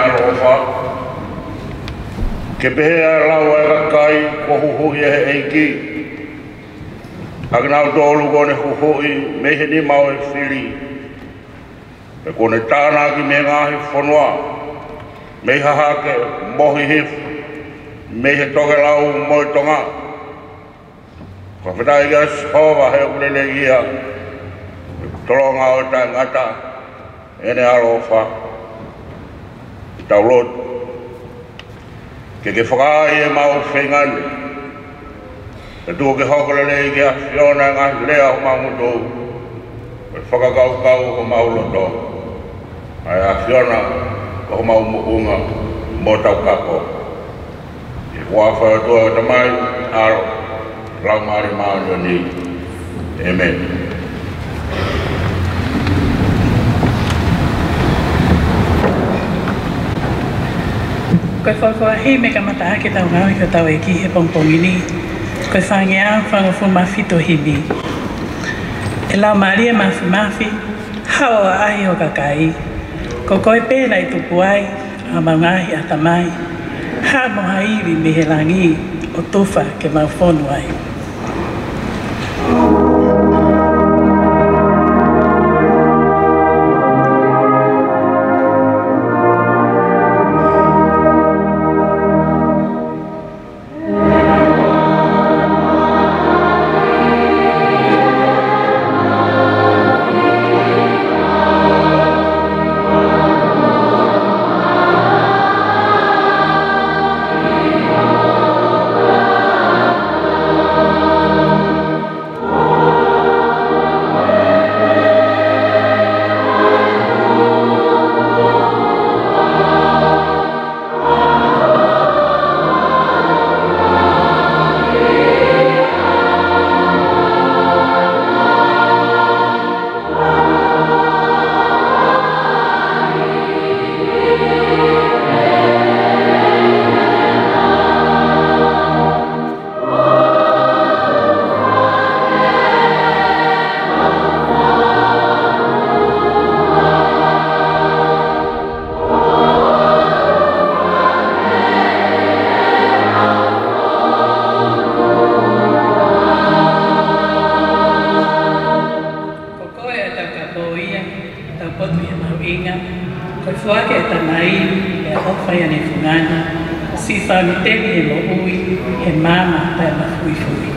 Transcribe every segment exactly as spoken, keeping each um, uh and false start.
ʻaloʻofa, ke pehē ʻa e lau ʻa e kakai kuo huhuʻi ʻe he ʻEiki, ʻa kinautolu kuo ne huhuʻi mei he nima ʻo e fili, pea kuo ne tānaki mei he ngaahi fonua, mei Hahake mo Hihifo, mei he tokelau mo e tonga. Fakafetaʻi kia Sihova he ʻoku lelei ia, tolonga ʻo taʻengata ʻene ʻaloʻofa. Ke tau lotu. Ke ke fakaai ʻemau feinga ni, pea tuku ke hoko lelei ki he ʻAfiona ʻa e ngaahi lea ʻo homau ngutu, mo e fakakaukau ʻo homau loto, ʻa e ʻAfiona ko homau moʻunga mo e taukapo. ʻI he huafa ʻo e ʻOtua, ko e Tamai, ʻAlo, Laumālie Māʻoniʻoni. ʻĒmeni. Ko e folofola himi ke kamata ʻaki ʻetau ngāue ki hotau ʻEiki he pongipongi ni, ko e fāngeau fāngofulu mā fitu himi. ʻE Laumālie Māfimafi, haʻu ʻo ʻaʻahi ho kakai. Ko koe pē naʻe tupu ai ʻa homau ngaahi ʻatamai. Haʻu mo ha ivi mei he langi ʻo tufa ke mau fonu ai. Ko koe ʻa e taukapo ia, taupotu ia mahuʻinga, ko e foaki ʻa e Tamai, ʻa e ʻofa ia ʻa e fungani, siʻi fāmili he moʻui, he maama taʻemafuifui.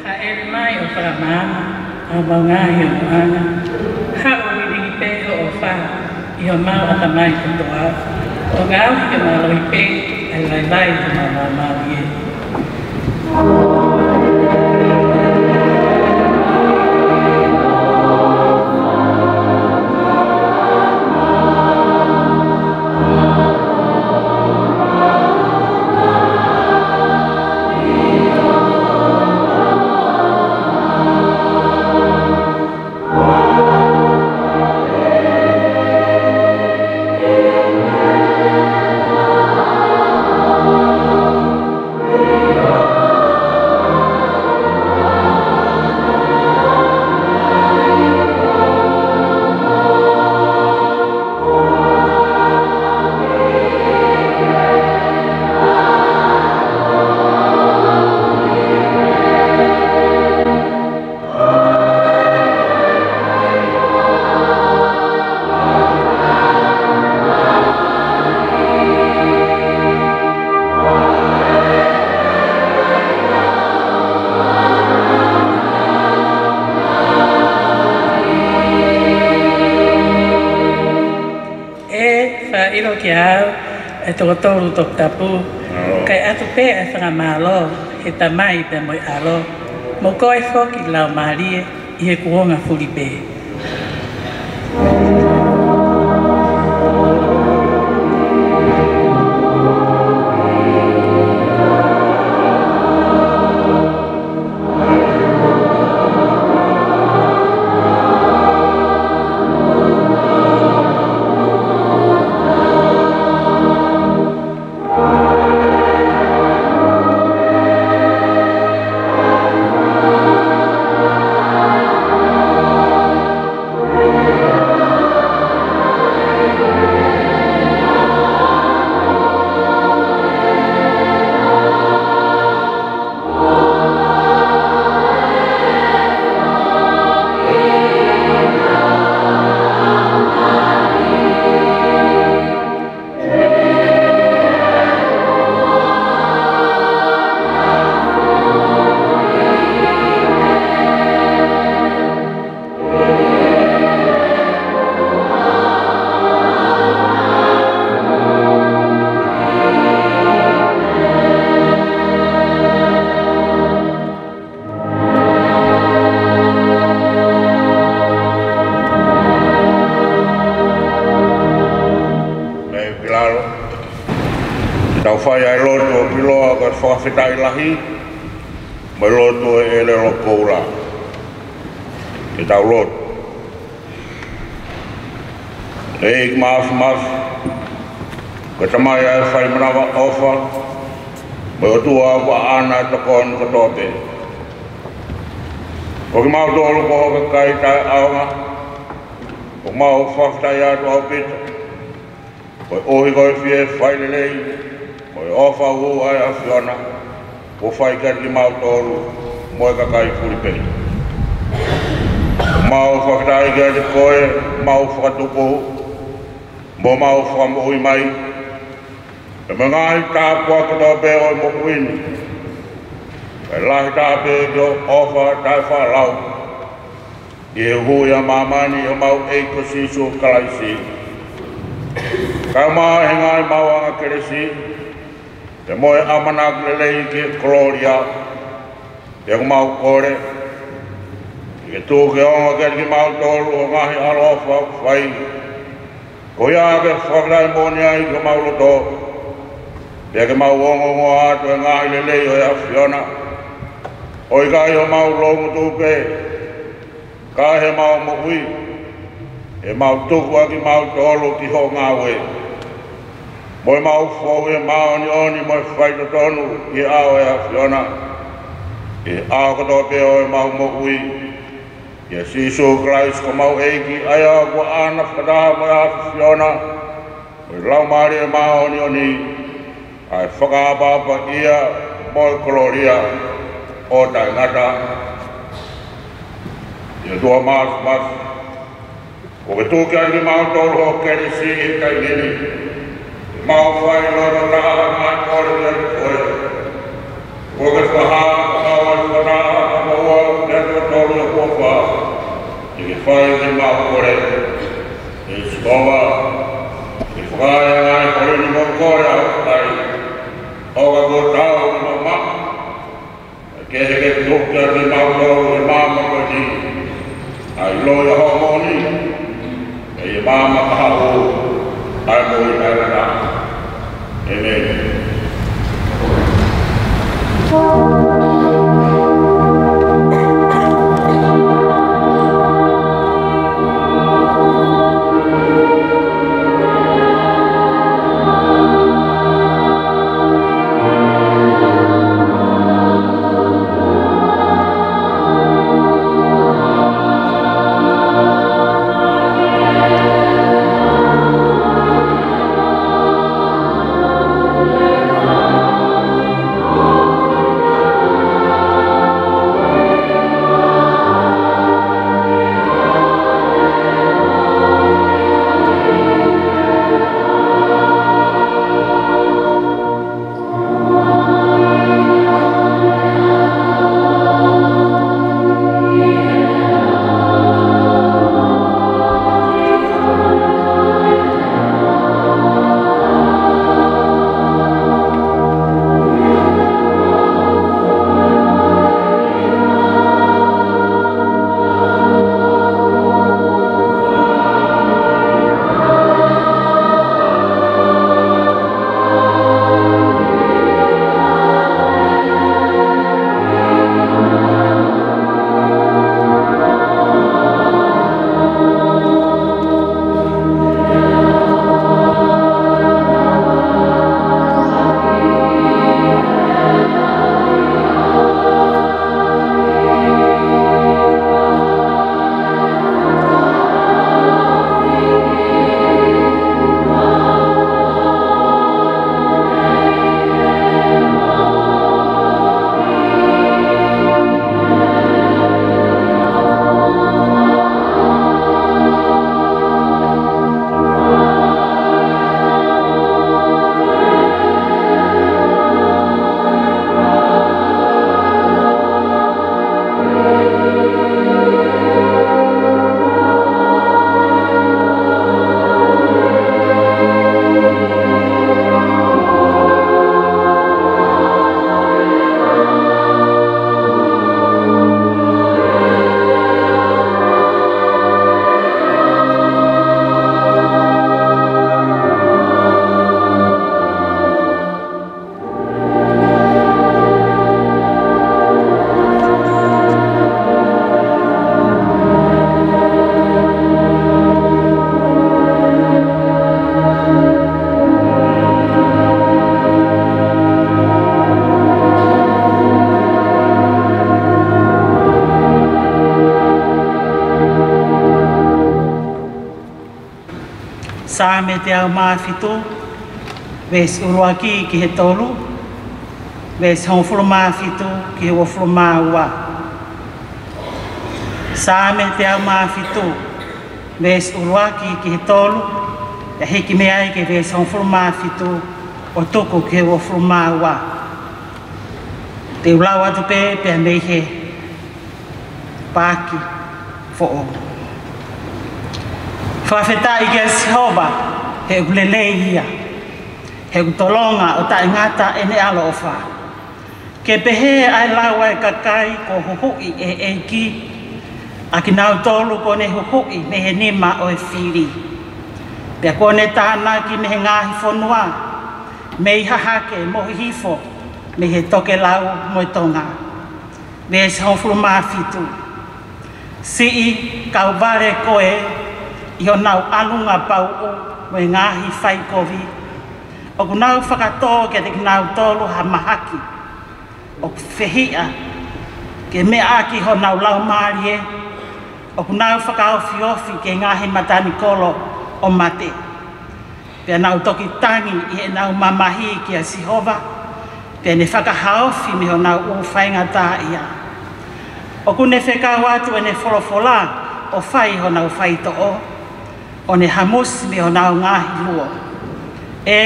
Hāʻele mai ʻo fakamaama ʻa homau ngaahi ʻaonga. Haʻu ʻo lilingi pē ho ʻofa ʻi homau ʻatamai kotoa, ʻo ngaohi ke mālohi pē ʻa e vaivai ʻo homau laumālie. ʻIlo kiate au ʻa e toko tolu toputapu, kae ʻatu pē ʻa e fakamālō ki he Tamai pea mo e ʻAlo, mo koe foki Laumālie, ʻi he kuonga fuli pē. Mei ʻi lalo, ke tau fai ʻa e lotu ʻo ʻiloa ko e fakafetaʻi lahi, mo e lotu ʻo e ʻelelo koula. Ke tau lotu. ʻEiki Māfimafi, ko e Tamai ʻa e fai manavaʻofa, mo e ʻOtua ʻoku ʻaʻana ʻa e tokoni kotoa pē. Ko kimautolu ko ho kakai taʻeʻaonga, ʻoku mau fakafetaʻi atu ʻaupito, koeʻuhi ko e fie fai lelei, mo e ʻofa ʻoku ʻa e ʻAfiona, kuo fai kiate kimautolu, mo e kakai fuli pē. Mau fakafetaʻi kiate koe, mau fakatupu, mo mau fakamoʻui mai, pea mo e ngaahi tāpuaki kotoa pē ʻo e moʻui ni. Kae lahi taha pē ki hoʻo ʻofa taʻefaʻalau, ʻi he huhuʻi ʻa māmani ʻi homau ʻEiki ko Sīsū Kalaisi. Kae ʻumaʻā ʻa e ngaahi maʻuʻanga kelesi, pea mo e ʻamanaki lelei ki he kolōlia, pea ʻoku mau kole, ke ke tuku ke ongo kiate kimautolu hoʻo ngaahi ʻaloʻofa ʻoku fai, ko ia ke fakalaimoni ai ki homau loto, pea ke mau ongoongoa atu e ngaahi lelei ʻo e ʻAfiona, ʻo ʻikai ʻi homau loungutu pē, ka ʻi heʻemau moʻui, ʻemau tuku ʻa kimautolu ki hoʻo ngāue, mo ʻemau fou ʻi he māʻoniʻoni mo e faitotonu ʻi he ʻao ʻo e ʻAfiona, ʻi he ʻaho kotoa pē ʻo ʻemau moʻui. ʻIa Sīsū Kalaisi ko homau ʻEiki, ʻa ia ʻoku ʻaʻana fakataha mo e ʻAfiona, mo e Laumālie Māʻoniʻoni, ʻa e fakaʻapaʻapaʻia mo e kolōlia ʻo taʻengata. ʻIa ʻOtua Māfimafi, kuo ke tuku kiate kimautolu hoʻo kelesi ʻi he taimi ni, ke mau fai loto taha mo e kole kiate koe. Kuo ke fakahā ʻa e fakataha ʻa e moʻua kiate kitautolu ʻi ho huafa, ke ke fai ʻemau kole. ʻE Sihova, ke ke fakaʻaongaʻi ʻa e kole ni mo e kole ʻa e kakai, ʻo ka kuo tau mo ma ke heke tuku kiate kimautolu ʻi he maama ko eni ʻa e ʻiloʻi ʻa hoʻo moʻoni, ʻi he maama kahaʻu ʻa e moʻui taʻengata. ʻĒmeni. Saame teau mā fitu, veesi ʻuluaki ki he tolu, veesi hongofulu mā fitu ki he uofulu mā ua. Saame teau mā fitu, veesi ʻuluaki ki he tolu, ʻo hiki mei ai ki he veesi hongofulu mā fitu ʻo tuku ki he uofulu mā ua. Te u lau atu pē pea mei he paaki foʻou. Fakafetaʻi kia Sihova, he ʻoku lelei ia, he ʻoku tolonga ʻo taʻengata ʻene ʻaloʻofa. Ke pehē ʻa e lau ʻa e kakai kuo huhuʻi ʻe he ʻEiki, ʻa kinautolu kuo ne huhuʻi mei he nima ʻo e fili. Pea kuo ne tānaki mei he ngaahi fonua, mei hahake mo hihifo, mei he tokelau mo e tonga. Veesi hongofulu mā fitu. Siʻi kauvale koe ʻi honau ʻalunga pauʻu mo e ngaahi faikovi. ʻOku nau fakatō kiate kinautolu ha mahaki. ʻOku fehiʻa ke meʻa ʻaki honau laumālie. ʻOku nau fakaofiofi ki he ngaahi matanikolo ʻo mate. Pea nau toki tangi ʻi heʻenau mamahi kia Sihova, pea ne fakahaofi mei honau ʻū faingataʻaʻia. ʻOku ne fekau atu ʻene folofola ʻo fai honau faitoʻo, ʻo ne hamusi mei honau ngaahi luo. ʻE,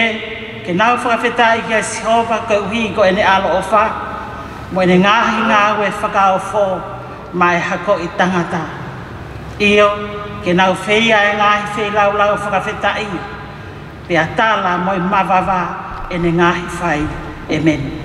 ke nau fakafetaʻi kia Sihova koeʻuhi ko ʻene ʻaloʻofa, mo ʻene ngaahi ngāue fakaofo maʻa e hako ʻo e tangata. ʻIo, ke nau feia e ngaahi feilaulau fakafetaʻi, pea tala mo e mavava ʻene ngaahi fai. ʻĒmeni.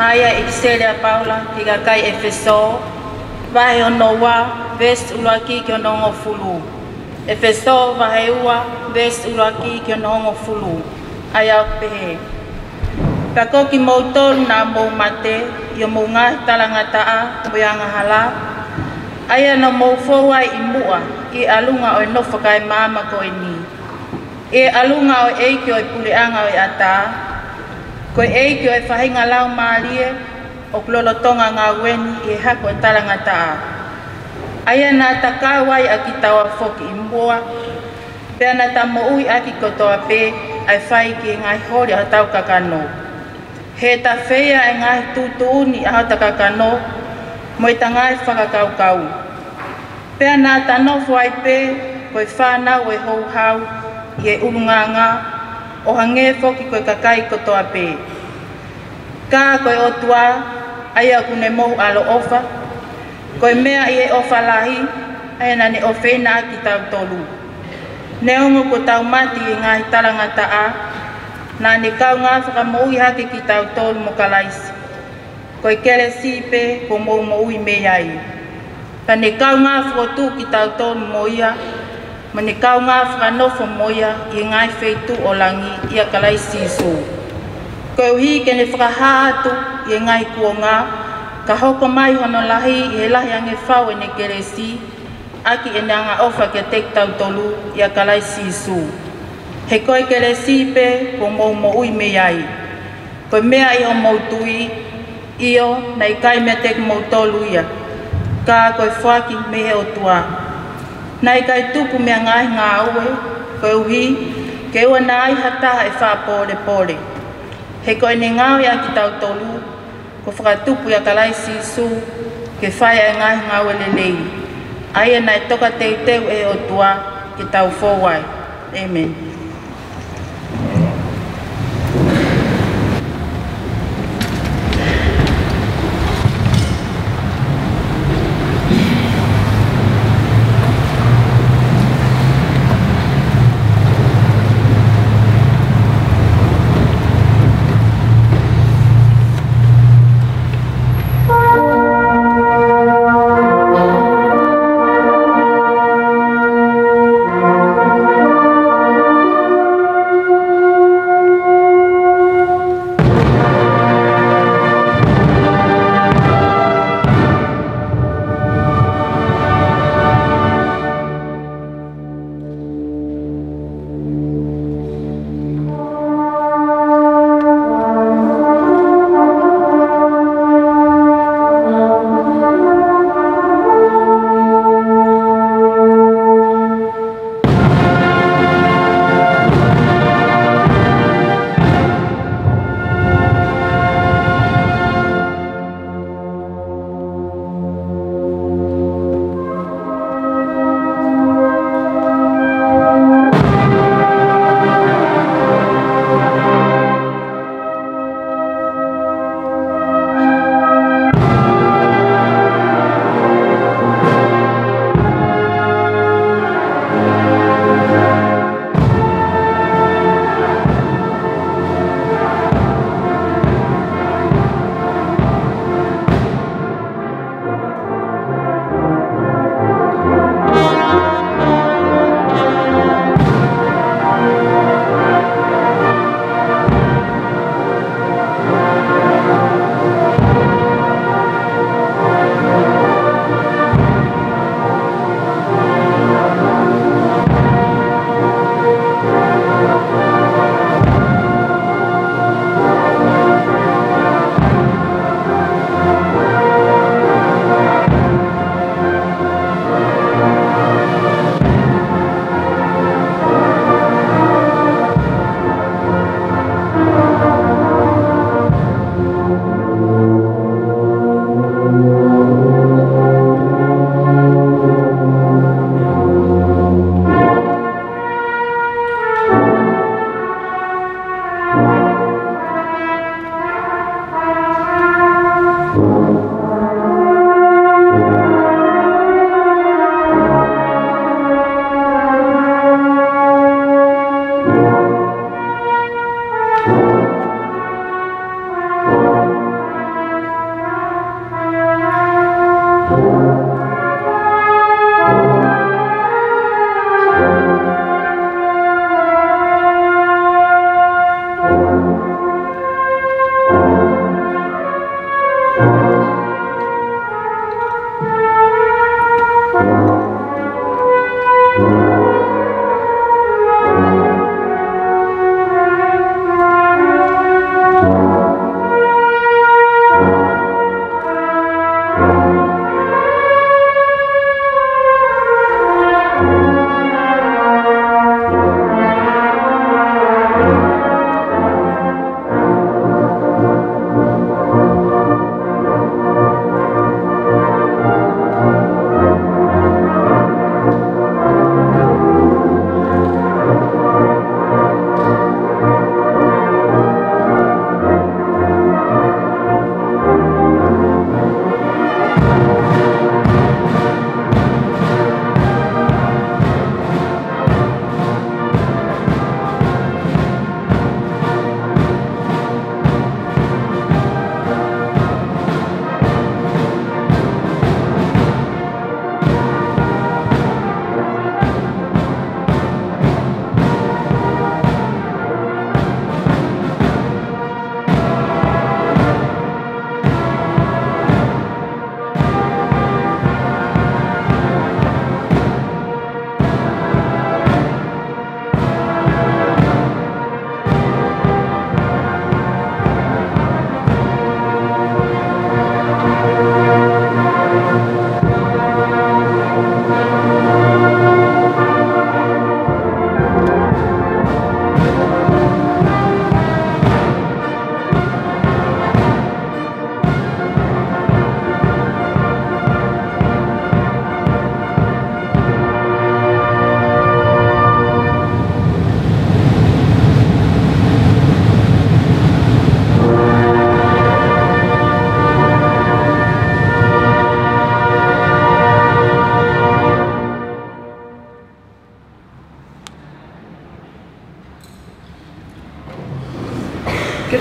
ʻA ia ʻi he ʻipiseli ʻa Paula ki he kakai ʻEfesō, vahe hono ua, veesi ʻuluaki ki hono hongofulu. ʻEfesō vahe ua, veesi ʻuluaki ki hono hongofulu. ʻA ia ʻoku pehē: Pea ko kimoutolu naʻa mou mate ʻi hoʻomou ngaahi talangataʻa mo e angahala, ʻa ia naʻa mou fou ai ʻi muʻa ʻi he ʻalunga ʻo e nofo fakaemaama ko eni, ʻi he ʻalunga ʻo e ʻeiki ʻo e puleʻanga ʻo e ʻatā, ko e ʻeiki ʻo e faʻahinga laumālie ʻoku lolotonga ngāue ni ʻi he hako ʻo e talangataʻa. ʻA ia naʻa ta kau ai ʻa kitaua foki ʻi muʻa, pea naʻa ta moʻui ʻaki kotoa pē ʻa e fai ki he ngaahi holi ʻa hotau kakano, heʻeta feia ʻa e ngaahi tuʻutuʻuni ʻa hota kakano mo ʻeta ngaahi fakakaukau. Pea naʻa ta nofo ai pē ko e fānau ʻo e houhau ʻi he ʻulungaanga, ʻo hangē foki ko e kakai kotoa pē. Ka ko e ʻOtua, ʻa ia ʻoku ne mou ʻaloʻofa, ko e meʻa ʻi he ʻofa lahi, ʻa ia naʻa ne ʻofeina ʻa kitautolu, neongo kuo tau mate ʻi he ngaahi talangataʻa, naʻa ne kaungā fakamoʻui hake kitautolu mo Kalaisi. Ko e kelesi pē kuo mou moʻui mei ai. Pea ne kaungā fokotuʻu kitautolu mo ia, mo ne kaungā fakanofo mo ia ʻi he ngaahi feituʻu ʻo langi ʻia Kalaisi Sīsū, koeʻuhi ke ne fakahā atu ʻi he ngaahi kuonga, ka hoko mai hono lahi ʻi he lahi ange fau ʻene kelesi, ʻaki ʻene angaʻofa kiate kitautolu ʻia Kalaisi Sīsū. He ko e kelesi pē kuo mou moʻui mei ai, ko e meʻa ʻi hoʻomou tui, ʻio, naʻe ʻikai meiate kimoutolu ia, ka ko e foaki mei he ʻOtua. Naʻe ʻikai tupu mei he ngaahi ngāue, koeʻuhi ke ʻoua naʻa ai ha taha ʻe faʻa pōlepole. He ko ʻene ngāue ʻa kitautolu, kuo fakatupu ʻia Kalaisi Sīsū ke fai ʻa e ngaahi ngāue lelei, ʻa ia naʻe tokateuteu ʻe he ʻOtua ke tau fou ai. ʻĒmeni.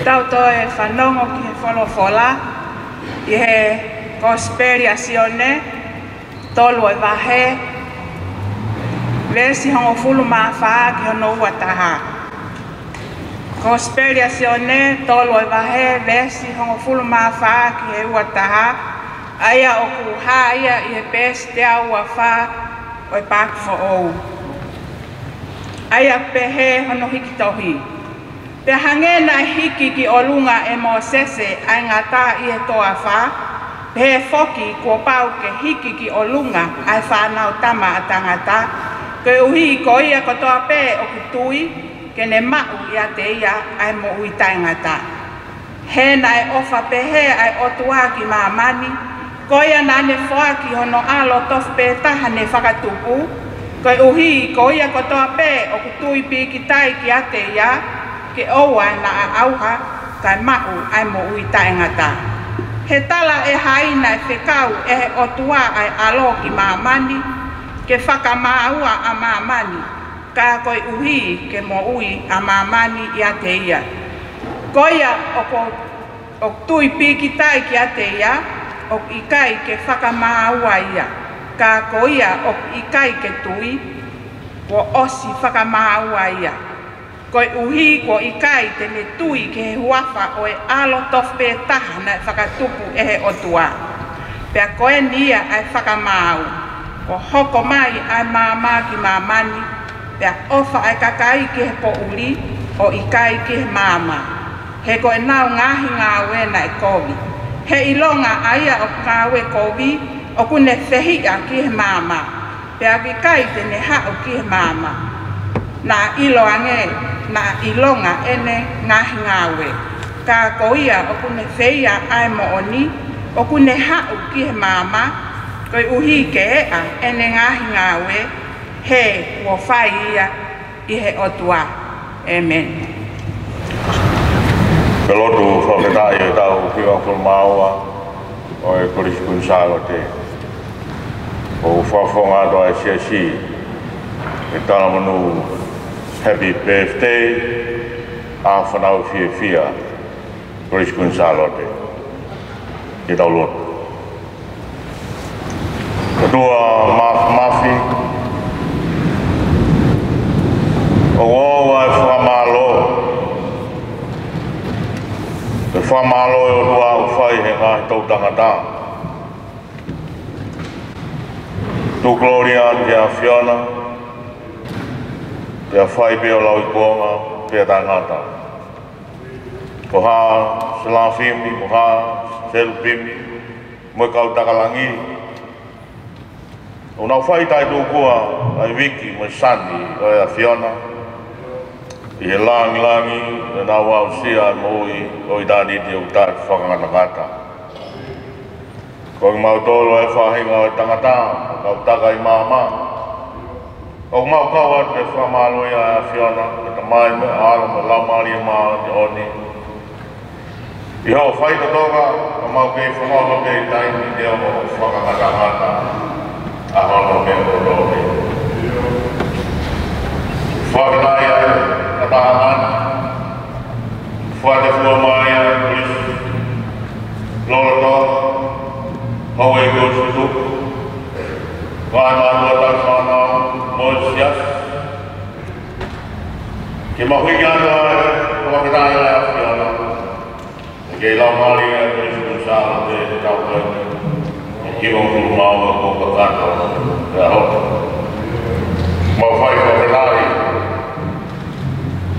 Tau toe fanongo ki he folofola ʻi he Kosipeli ʻa Sione, tolu ʻo e vahe, veesi hongofulu mā fā ki hono ua taha. Kosipeli ʻa Sione, tolu ʻo e vahe, veesi hongofulu mā fā ki he ua taha, ʻa ia ʻoku hā ia ʻi he peesi teau ua fā ʻo e paaki foʻou. ʻA ia ʻoku pehē hono hiki tohi. Pea hangē naʻe hiki ki ʻolunga ʻe Mōsese ʻa e ngata ʻi he toafa, pehē foki kuo pau ke hiki ki ʻolunga ʻa e Fānautama ʻa Tangata, koeʻuhi ko ia kotoa pē ʻoku tui ke ne maʻu ʻiate ia ʻa e moʻui taʻengata. He naʻe ʻofa pehē ʻa e ʻOtua ki māmani, ko ia naʻa ne foaki hono ʻAlo tofu pē taha ne fakatupu, koeʻuhi ko ia kotoa pē ʻoku tui pīkitai kiate ia, ke ʻoua naʻa ʻauha, kae maʻu ʻa e moʻui taʻengata. He talaʻehai naʻe fekau ʻe he ʻOtua ʻa e ʻAlo ki māmani, ke fakamāua ʻa māmani, ka koeʻuhi ke moʻui ʻa māmani ʻiate ia. Ko ia ʻoku, ʻoku tui pīkitai kiate ia, ʻoku ʻikai ke fakamāua ia, ka ko ia ʻoku ʻikai ke tui, kuo ʻosi fakamāua ia, koeʻuhi kuo ʻikai te ne tui ki he huafa ʻo e ʻAlo tofu pē taha naʻe fakatupu ʻe he ʻOtua. Pea ko eni ia ʻa e fakamaau, kuo hoko mai ʻa e maama ki māmani, pea ʻofa ʻa e kakai ki he poʻuli, ʻo ʻikai ki he maama. He ko ʻenau ngaahi ngāue naʻe kovi. He ʻilonga ʻa ia ʻoku ngāue kovi, ʻoku ne fehiʻa ki he maama, pea ʻoku ʻikai te ne haʻu ki he maama, naʻa ʻiloange, naʻa ʻilonga ʻene ngaahi ngāue. Ka ko ia ʻoku ne feia ʻa e moʻoni, ʻoku ne haʻu ki he maama, koeʻuhi ke eʻa ʻene ngaahi ngāue, he kuo fai ia ʻi he ʻOtua. ʻĒmeni. Ke lotu fakafetaʻi ʻetau hivangofulu mā ua ʻo e Kolisi Kuini Sālote. ʻOku fakafofonga atu ʻa e siasi, ʻe talamonū happy birthday, ʻa e fānau fiefia, Kolisi Kuini Sālote. Ke tau lotu. ʻOtua Māfimafi, ʻoku ʻoua ʻe fakamālō, ʻe fakamālō ʻe ʻOtua ʻoku fai he ngaahi toʻutangata. Tuku kolōlia ki he ʻAfiona, pea fai pē ʻo lauikuonga pea taʻengata. Ko e hā selafimi, mo e hā selupimi, mo e kau taka langi, ʻoku nau fai taʻetūkua ʻa e uike mo e sani ʻo e ʻAfiona, ʻi he langilangi ʻenau aʻusia ʻa e moʻui ʻo ʻitāniti ʻoku taʻefakangatangata. Ko kimautolu ʻa e faʻahinga ʻo e tangata, kau taka ʻi māmani, ʻoku mau kau atu ke fakamālō ʻa e ʻAfiona, ko e Tamai mo e ʻAlo mo e Laumālie Māʻoniʻoni. ʻI hoʻo faitotoka, ka mau kei fakaʻofa pē ʻi taimi te o mo fakangatangata ʻa hono meʻa kotoa pē. Fakafetaʻi ʻa e kātaki ʻa e Fakatefuamai ʻa e Kolisi lolotonga, houʻeiki kolisi tutupu, kae mātuʻa tauhi fānau mo e siasi. Ke mau hiki atu ʻa e fakafetaʻi ʻa e ʻAfiona, ke lau mālie ʻa e Kolisi Kuini Sālote ʻi he taʻu ko eni, ʻi he hivangofulu mā ua kuo kakano, pea hoko. Mau fai fakafetaʻi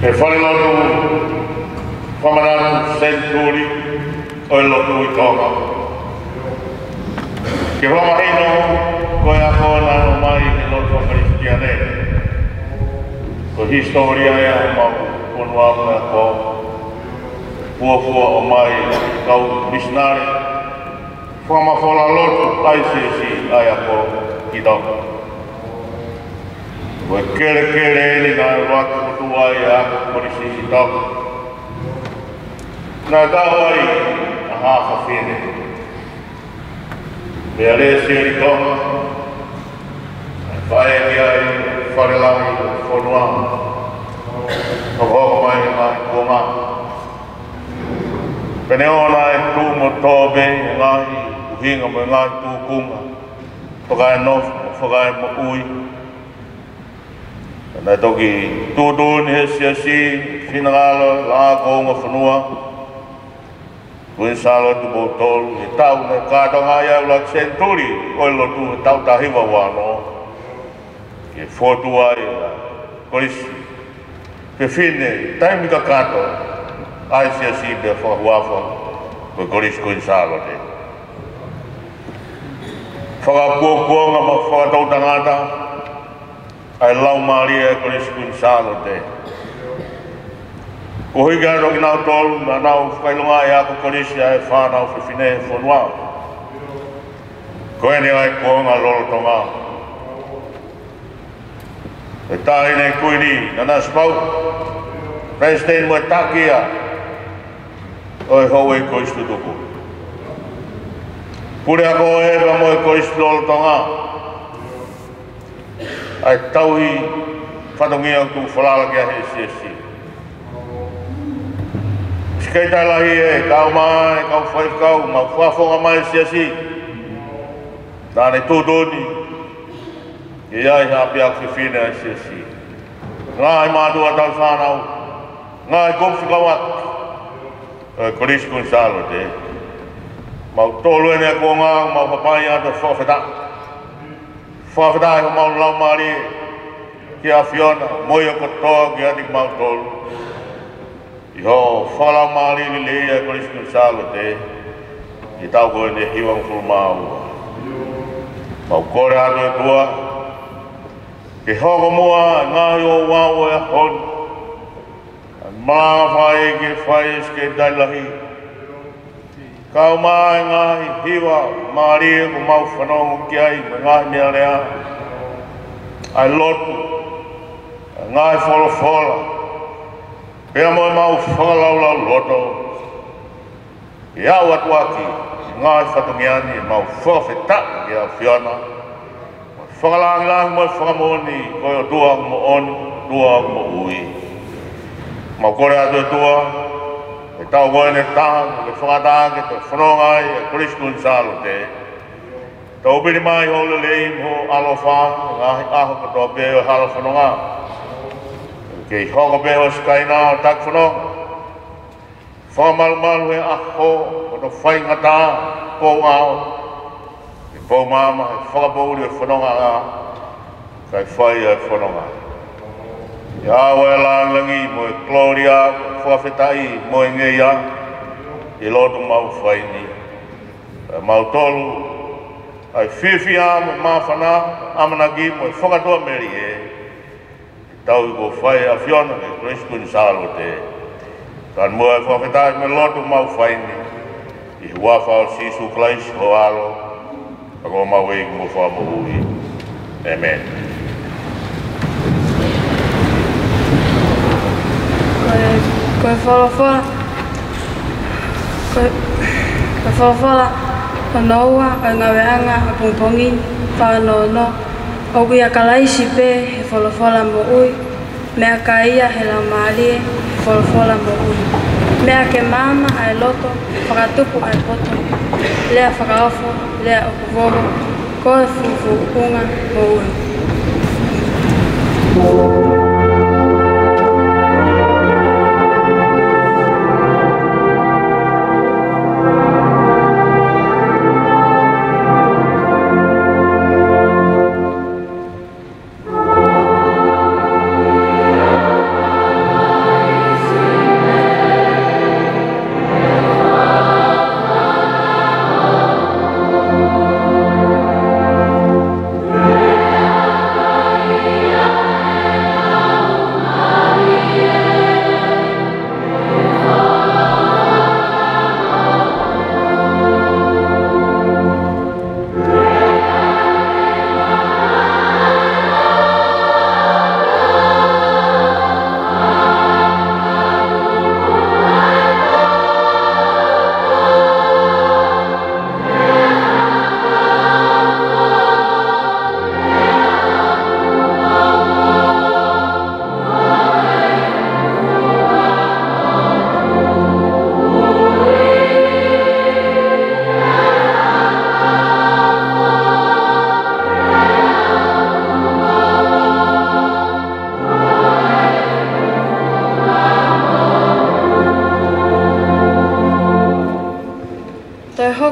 he falelotu fakamanatu senituli ʻo e lotu ʻi Tonga. Ke fakamahino ko e ako naʻe ʻomai he lotu faka-Kalisitiane, ko e hisitōlia ia ʻo homau fonua mo e ako, fuofua ʻomai ʻe he kau misinale, fakamafola lotu ʻa e siasi ʻa e ako ki Tonga. Ko e kelekele eni naʻe ʻuluaki fokotuʻu ai ʻa e ako kolisi ʻi Tonga. Naʻe kau ai ʻa Haʻa Fafine, Mele Sieli Tonga, naʻe faʻē ki ai e Fale Lahi ʻo e fonua, hokohoko mai ʻa e ngaahi kuonga. Pea neongo naʻe tuʻu mo tō pē ʻi he ngaahi ʻuhinga mo e ngaahi tūkunga fakaenofo, fakaemoʻui, naʻe toki tuʻutuʻuni ʻe he Siasi finangalo ʻa e Laʻā Kuonga Fonua, Kuini Sālote Tupou Tolu, ʻi he taʻu naʻe kātoanga ai ʻa e ʻuluaki senituli ʻo e lotu, he taʻu taha hiva ua ono, ke fokotuʻu ai ʻa e Kolisi Fefine taimi kakato ʻa e Siasi, pea fakahuafa ko e Kolisi Kuini Sālote. Fakakuokuonga mo fakatoutangata ʻa e laumālie ʻo e Kolisi Kuini Sālote, koeʻuhi ke ʻoatu kiate kinautolu naʻa nau fakaʻilongaʻi ʻa e ako kolisi ʻa e fānau fefine he fonua. Ko eni ʻa e kuonga lolotonga ʻo e Taʻahine Kuini Nanasipauʻu, Palesiteni mo e Taki ia ʻo e Houʻeiki Kolisi Tutuku. Puleako ē pea mo e kolisi lolotonga, ʻa e tauhi fatongia kuo falala ki ai ʻe he Siasi. Siʻi kei taʻe lahi e kau mai, kau faifekau, mau fakafofonga mai e Siasi. Naʻa ne tuʻutuʻuni ke ʻi ai ha ʻapiako fefine ʻa e Siasi. Ngaahi mātuʻa tauhi fānau, ngaahi kupu fekauʻaki ʻo e Kolisi Kuini Sālote. Mautolu eni ʻa e kuonga, mau hapai atu e fakafetaʻi. Fakafetaʻi homau laumālie ki he ʻAfiona, mo ia kotoa kiate kimautolu, ʻi hoʻo fakalaumālie lelei ʻa e Kolisi Kuini Sālote ʻi he taʻu ko eni ʻe hivangofulu mā ua. Mau kole atu, ʻOtua, ke hoko muʻa e ngaahi ouau ʻo e ʻaho ni, ʻa e malanga fai ke fai ʻe he Sekelitali Lahi, kau mai e ngaahi hiva mālie kuo mau fanongo ki ai, mo e ngaahi meʻalea, ʻa e lotu, ʻa e ngaahi folofola, pea mo ʻemau fakalaulauloto, ke aʻu atu ʻaki e ngaahi fatongia ni ʻemau fakafetaʻi ki he ʻAfiona, mo e fakalāngilangi mo e fakamoʻoni ko e ʻOtua ʻoku moʻoni, ʻOtua ʻoku moʻui. Mau kole atu, ʻOtua, ʻi he taʻu ko eni ʻe taha, ke fakaʻatā ke toe fononga ai e Kolisi Kuini Sālote. Tau pili mai hoʻo lelei mo hoʻo ʻaloʻofa he ngaahi ʻaho kotoa pē ʻo e hala fononga. Kei hoko pē ho Sikaina ʻo taki fononga. Fakamalumalu he ʻaho, hono faingataʻa, pou ʻao, he pou maama, he fakapoʻuli e fononga, kae fai ʻa e fononga. ʻIo, ʻa e lāngilangi mo e kolōlia, fakafetaʻi mo e ngeia, ʻi he lotu mau fai ni. Pea mautolu, ʻa e fiefia mo e māfana, ʻamanaki mo e fakatuʻamelie, tauhi kuo fai ʻe he ʻAfiona ki he Kolisi Kuini Sālote. Kae ʻumaʻā e fakafetaʻi mo e lotu mau fai ni, ʻi he huafa ʻo Sīsū Kalaisi ho ʻAlo, ʻa ko homau ʻEiki mo Fakamoʻui. ʻĒmeni. Ko e, ko e folofola, ko e, ko e folofola hono ua ʻo e ngāueʻanga ʻo e pongipongi ni, fā ono ono. ʻOku ʻia Kalaisi pē ʻa e folofola moʻui, meʻakai ia ʻa e laumālie ʻa e folofola moʻui. Meʻa ke maama ʻa e loto, fakatupu ʻa e poto, lea fakaofo, lea ʻoku vovo, ko e fufuʻunga moʻui.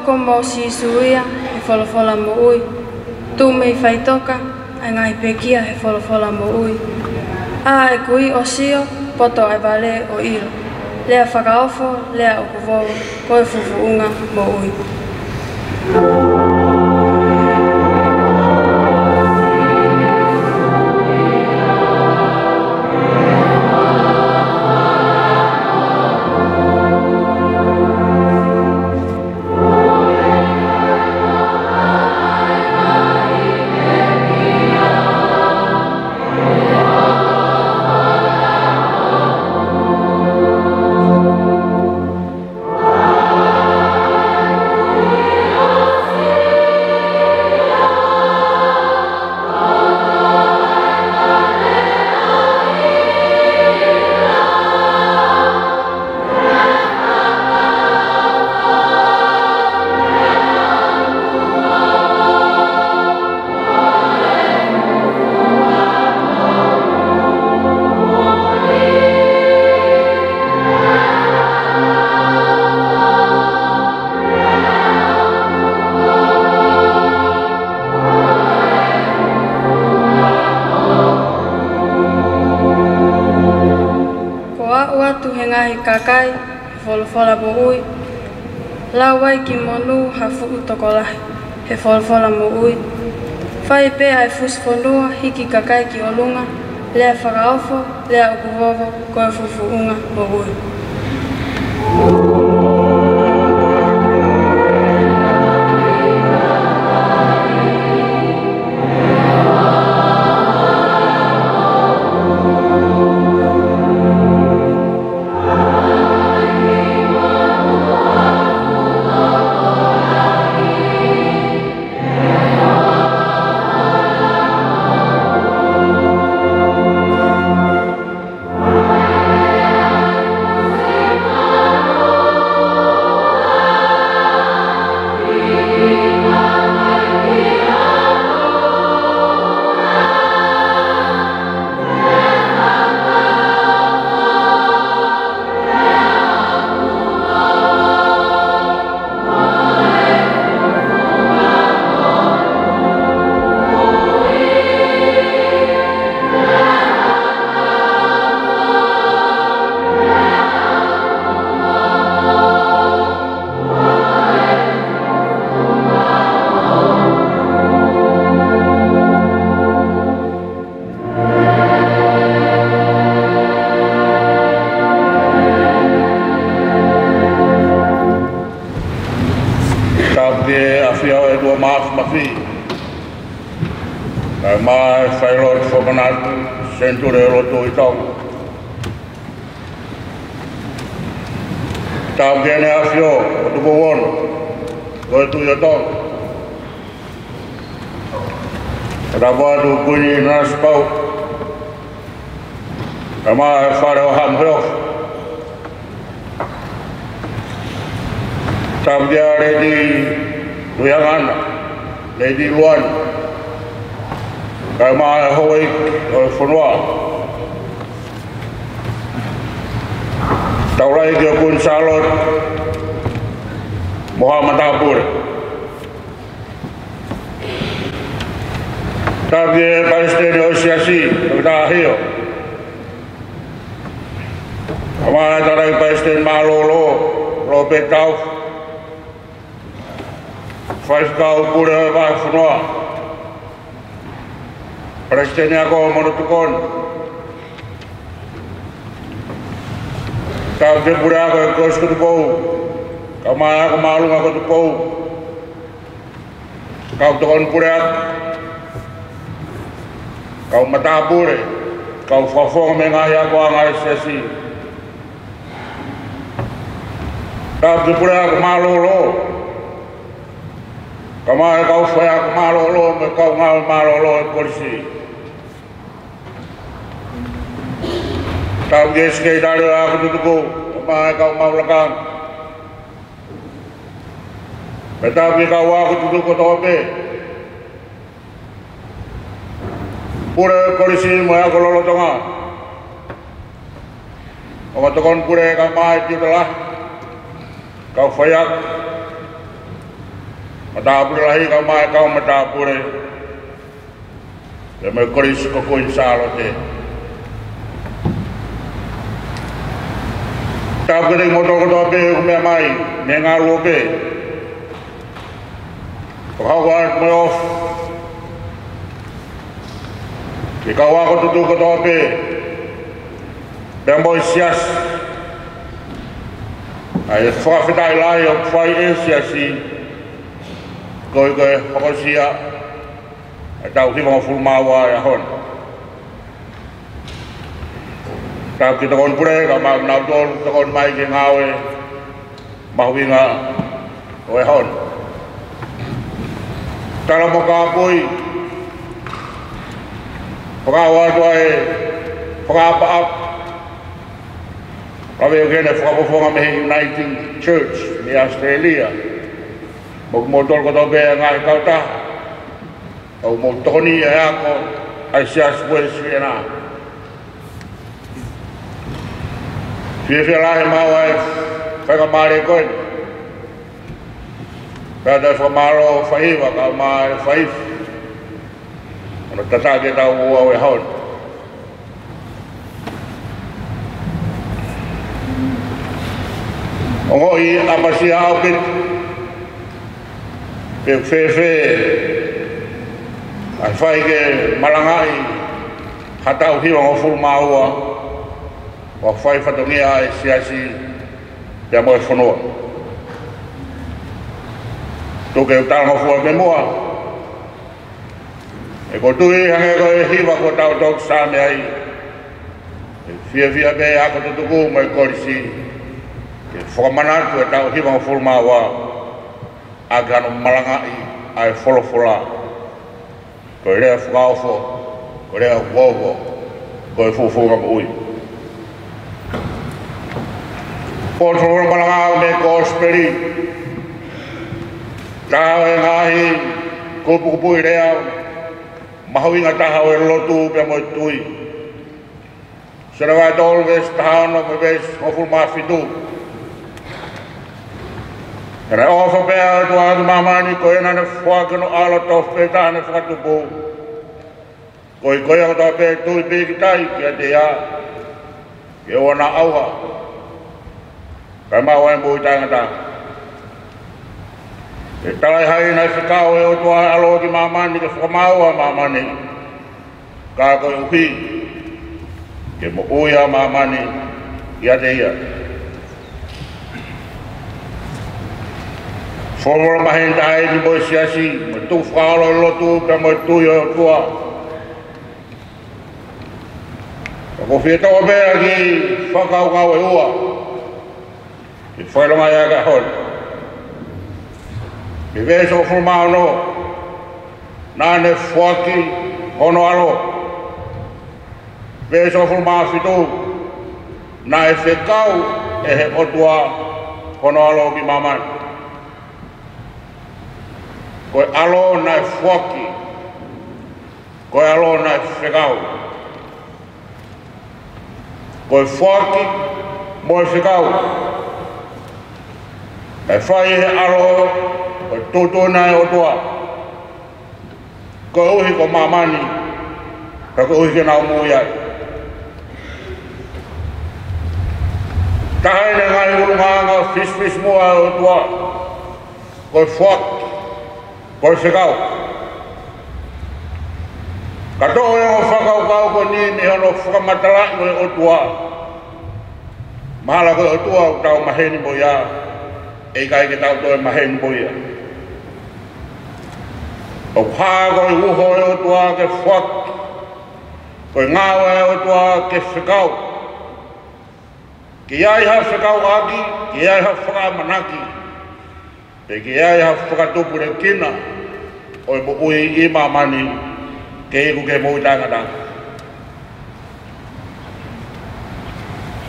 Ko mo Sīsū ia he folofola moʻui, tuʻu mei faʻitoka ʻa e ngaahi pekia he folofola moʻui. ʻĀ ʻa e kui ʻo Sio, poto ʻa e vale ʻo ʻilo. Lea fakaofo, lea ʻoku vovo, ko e fufuʻunga moʻui. Ko e aʻu atu he ngaahi kakai he folofola moʻui, lau ai ki monū ha fuʻu tokolahi he folofola moʻui. Fai pē ʻa e fusi fonua, hiki kakai ki ʻolunga, lea fakaofo, lea ʻoku vovo, ko e fufuʻunga moʻui. Tapu ki he ʻAfio ʻo e ʻOtua Māfimafi, kae ʻumaʻā e Failotu Fakamanatu Senituli ʻo e Lotu ʻi Tonga. Tapu ki Heʻene ʻAfio ko Tupou Ono, ko e Tuʻi ʻo Tonga. Tapu atu Kuini Nanasipauʻu, kae ʻumaʻā e Fale ʻo Haʻa Moheofo. Tapu kia Lady Tuʻihaʻana, Lady Luana, kae ʻumaʻā e houʻeiki ʻo e fonua. Tapu lahi kia Kuini Sālote mo haʻa matāpule. Tapu ki he Palesiteni ʻo e Siasi, Toketā ʻAhio, kae ʻumaʻā e tangataʻeiki Palesiteni mālōlō, Lopeti Taufa, Faifekau Pule ʻo e Vahefonua, Palesiteni Ako mo hono Tokoni. Tapu ki he Puleako ʻo e Kolisi ko Tupou, kae ʻumaʻā e Ako Māʻolunga ko Tupou, kau tokoni puleako, kau matāpule, kau fakafofonga mei he ngaahi akoʻanga ʻa e Siasi. Tapu ki he Puleako Mālōlō, kae ʻumaʻā e kau faiako mālōlō mo e kau ngāue mālōlō ʻo e Kolisi. Tapu ki he Sekelitali ʻo e Ako Tutuku, kae ʻumaʻā e kau maʻu lakanga. Pea tapu ki he kau ako tutuku kotoa pē, pule ʻo e Kolisi mo e ako lolotonga, ongo tokoni pule kae ʻumaʻā e tiuta lahi, kau faiako, Matāpule lahi kae ʻumaʻā e kau matāpule, pea mo e Kolisi ko Kuini Sālote. Tapu kiate kimoutolu kotoa pē ʻoku meʻa mai mei he ngaluope. Fakahoko atu mo e ʻofa ki he kau ako tutuku kotoa pē, pea mo e siasi. ʻA e fakafetaʻi lahi ʻoku fai ʻe he siasi koeʻuhi ko e hokosia ʻa e taʻu hivangofulu mā ua ʻo e ʻaho ni. Tapu ki he tokoni pule kae ʻumaʻā kinautolu ʻoku tokoni mai ki he ngāue mahuʻinga ʻo e ʻaho ni. Tala mo kāpui, fakaaʻu atu ʻa e fakaʻapaʻapa, lave ʻo kene fakafofonga mei he Uniting Church mei ʻAositelēlia, mo kimoutolu kotoa pē ngaahi kautaha ʻoku mou tokoni ʻi he ako ʻa e Siasi Uēsiliana. Fiefia lahi maʻu ʻa e faingamālie ko eni. Pea toe fakamālō faiva kae ʻumaʻā e faiva hono tataki e taʻu ua ʻo e ʻaho ni. Ongoʻi ʻapasia ʻaupito pe ʻoku fēfē ʻa e fai ke malangaʻi ha taʻu hivangofulu mā ua ʻo e fai fatongia ʻa e siasi pea mo e fonua. Tuku ke u talangofua pē muʻa. ʻOku ou tui hangē ko e hiva kuo tau toki saame ai, ʻe fiefia pē ako tutuku mo e kolisi ke fakamanatu e taʻu hivangofulu mā ua ʻaki hano malangaʻi ʻa e folofola. Ko e lea fakaofo, ko e lea kuo ofo, ko e fufunga moʻui. Ko e folofola malanga mei he Kosipeli, taha ʻo e ngaahi kupukupuʻi lea mahuʻinga taha ʻo e lotu pea mo e tui. Sione vahe tolu veesi taha ono mo e veesi hongofulu mā fitu. He naʻe ʻofa pehē ʻa e ʻOtua ki māmani, ko ia naʻa ne foaki hono ʻAlo tofu pē taha ne fakatupu, koeʻuhi ko ia kotoa pē ʻe tui pīkitai kiate ia, ke ʻoua naʻa ʻauha, kae maʻu ʻa e moʻui taʻengata. He talaʻehai naʻe fekau ʻe he ʻOtua ʻa e ʻAlo ki māmani ke fakamaau ʻa māmani, ka koeʻuhi ke moʻui ʻa māmani ʻiate ia. Folofola maheni taha eni mo e siasi, mo e tukufakaholo ʻo e lotu pea mo e tui ʻo e ʻOtua. ʻOku ou fie toʻo pē ʻa e kiʻi fakakaukau ʻe ua ke fakaʻilongaʻi ʻaki e ʻaho ni. Mei he veesi hongofulu mā ono, naʻa ne foaki hono ʻAlo. Veesi hongofulu mā fitu, naʻe fekau ʻe he ʻOtua hono ʻAlo ki māmani. Ko e ʻAlo naʻe foaki, ko e ʻAlo naʻe fekau. Ko e foaki mo e fekau naʻe fai ʻe he ʻAlo, ko e tuʻutuʻuni ʻa e ʻOtua, koeʻuhi ko māmani, pea koeʻuhi ke nau moʻui ai. Taha eni e ngaahi ʻulungaanga fisifisimuʻa ʻa e ʻOtua, ko e foaki, ko e fekau. Ka toʻo e ongo fakakaukau ko eni mei hono fakamatalaʻi ʻo e ʻOtua, mahalo ko e ʻOtua ʻoku tau maheni mo ia, ʻe ʻikai ke tau toe maheni mo ia. ʻOku hā ko e uho ʻo e ʻOtua ke foaki, ko e ngāue ʻa e ʻOtua ke fekau. Ke ʻi ai ha fekauʻaki, ke ʻi ai ha fakaʻamanaki, pe ke ʻi ai ha fakatupulekina ʻo e moʻui ʻi māmani ke iku ki he moʻui taʻengata.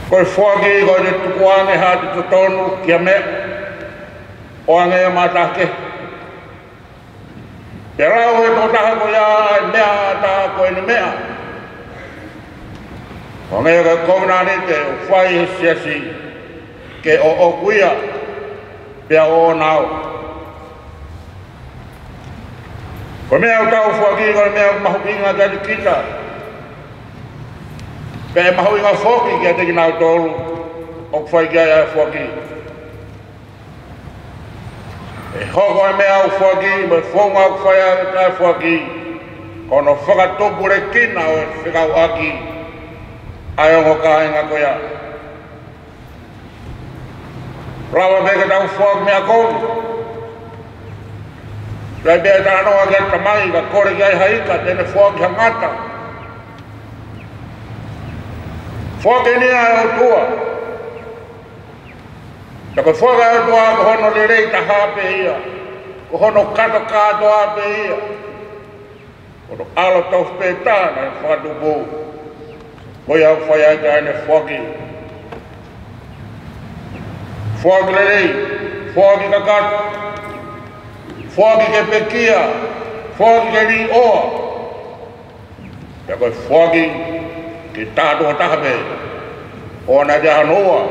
Ko e foaki ko ʻene tukuange ha ʻatu totonu ki ha meʻa, ʻo hangē ha meʻa ʻatā kehe. Pea lau ʻe he tokotaha ko ia ʻa e meʻa ʻatā ko ʻene meʻa. ʻO hangē ko e kovinānite ʻoku fai ʻe he siasi, ke ʻoʻoku ia, pea ʻoʻona au. Ko e meʻa ʻoku tau foaki, ko e meʻa ʻoku mahuʻinga kiate kita. Pea ʻe mahuʻinga foki kiate kinautolu ʻoku fai ki ai ʻa e foaki. ʻE hoko e meʻa ʻoku foaki, mo e founga ʻoku fai ai ʻa e foaki, ko hono fakatupulekina ʻo e fekauʻaki ʻa e ongo kāinga ko ia. Lava pē ke tau foaki meʻa kovi. Pea pea talanoa ki ai e tamai, ka kole ki ai ha ika, te ne foaki ha ngata. Foaki ni ʻa e ʻOtua. Ka ko e foaki ʻa e ʻOtua ko hono lelei taha pē ia. Ko hono kātokātoa pē ia. Ko hono ʻAlo tofu pē taha naʻe fakatupu. Ko ia ʻoku fai ai ʻa ʻene foaki. Foaki lelei, foaki kakato, foaki ke pekia, foaki ke līʻoa. Pea ko e foaki ke tātuʻo taha pē. ʻOua naʻa ʻi ai hano ua,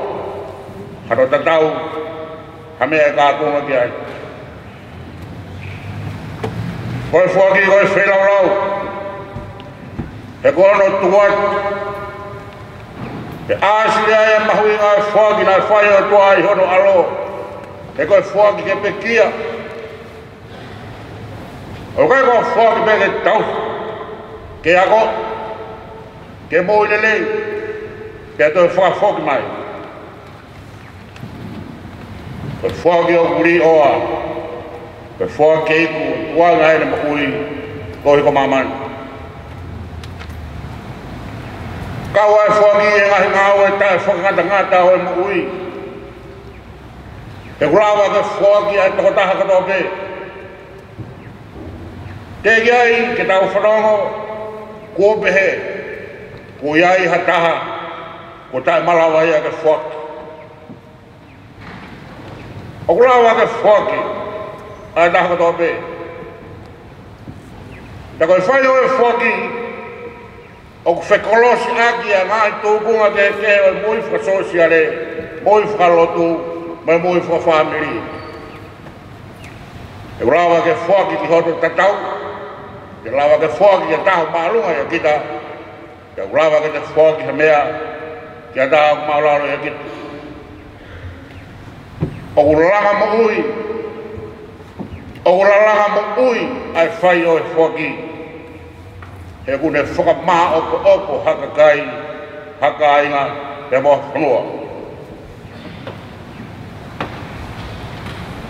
hano tatau, ha meʻa ʻe kākunga ki ai. Ko e foaki ko e feilaulau. He ko hono tuku atu, he ʻāsili ai e mahuʻinga ʻo e foaki naʻe fai ʻe he ʻOtua ʻi hono ʻAlo. He ko e foaki ke pekia. ʻOku ʻikai ko e foaki pē ke tau, ke ako, ke moʻui lelei, pea toe fakafoki mai. Ko e foaki ʻoku līʻoa, ko e foaki ke iku, tuʻunga ʻene moʻui, koeʻuhi ko māmani. Kau ai e foaki ʻi he ngaahi ngāue taʻefakangatangata ʻo e moʻui. He ʻoku lava ke foaki ʻa e tokotaha kotoa pē. Teʻeki ai ke tau fanongo kuo pehē, kuo ʻi ai ha taha kuo taʻemalava ia ke foaki. ʻOku lava ke foaki ʻa e taha kotoa pē. Pea ko e fai ʻo e foaki, ʻoku fekolosiʻaki ʻa e ngaahi tūkunga kehekehe ʻo e moʻui fakasōsiale, moʻui fakalotu, mo e moʻui fakafāmili. ʻOku lava ke foaki ki hoto tatau, ʻoku lava ke foaki ki ha taha ʻoku māʻolunga ʻia kita, ʻoku lava ke te foaki ha meʻa ki ha taha ʻoku māʻulalo ʻia kita. ʻOku langa moʻui, ʻoku langa moʻui ʻa e fai ʻo e foaki. He ʻoku ne fakamāʻopoʻopo ha kakai, ha kāinga, pea mo ha fonua.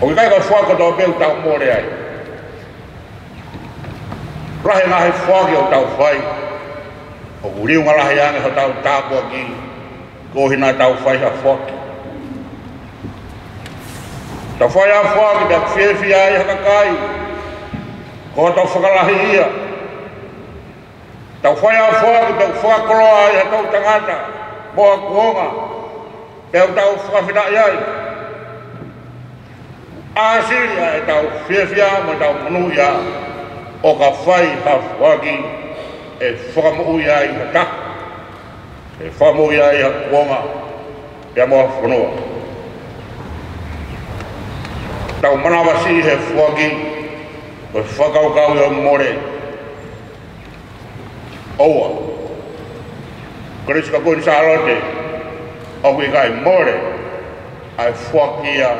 ʻOku ʻikai ko e foaki kotoa pē ʻoku tau mole ai. Lahi e ngaahi foaki ʻoku tau fai, ʻoku liunga lahi ange hotau tāpuaki, koeʻuhi naʻa tau fai ha foaki. Tau fai ha foaki pea fiefia ai ha kakai, ko hoto fakalahi ia. Tau fai ha foaki pea fakakoloa ai ha toʻutangata mo ha kuonga, pea tau fakafetaʻi ai. ʻĀsili ʻa ʻetau fiefia mo ʻetau monūʻia ʻo ka fai ha foaki ʻe fakamoʻui ai ha taha, ʻe fakamoʻui ai ha kuonga, pea mo ha fonua. Tau manavasiʻi he foaki, ko e fakakaukau ia ʻoku mole. ʻOua. Kolisi ko Kuini Sālote, ʻoku ʻikai mole ʻa e foaki ia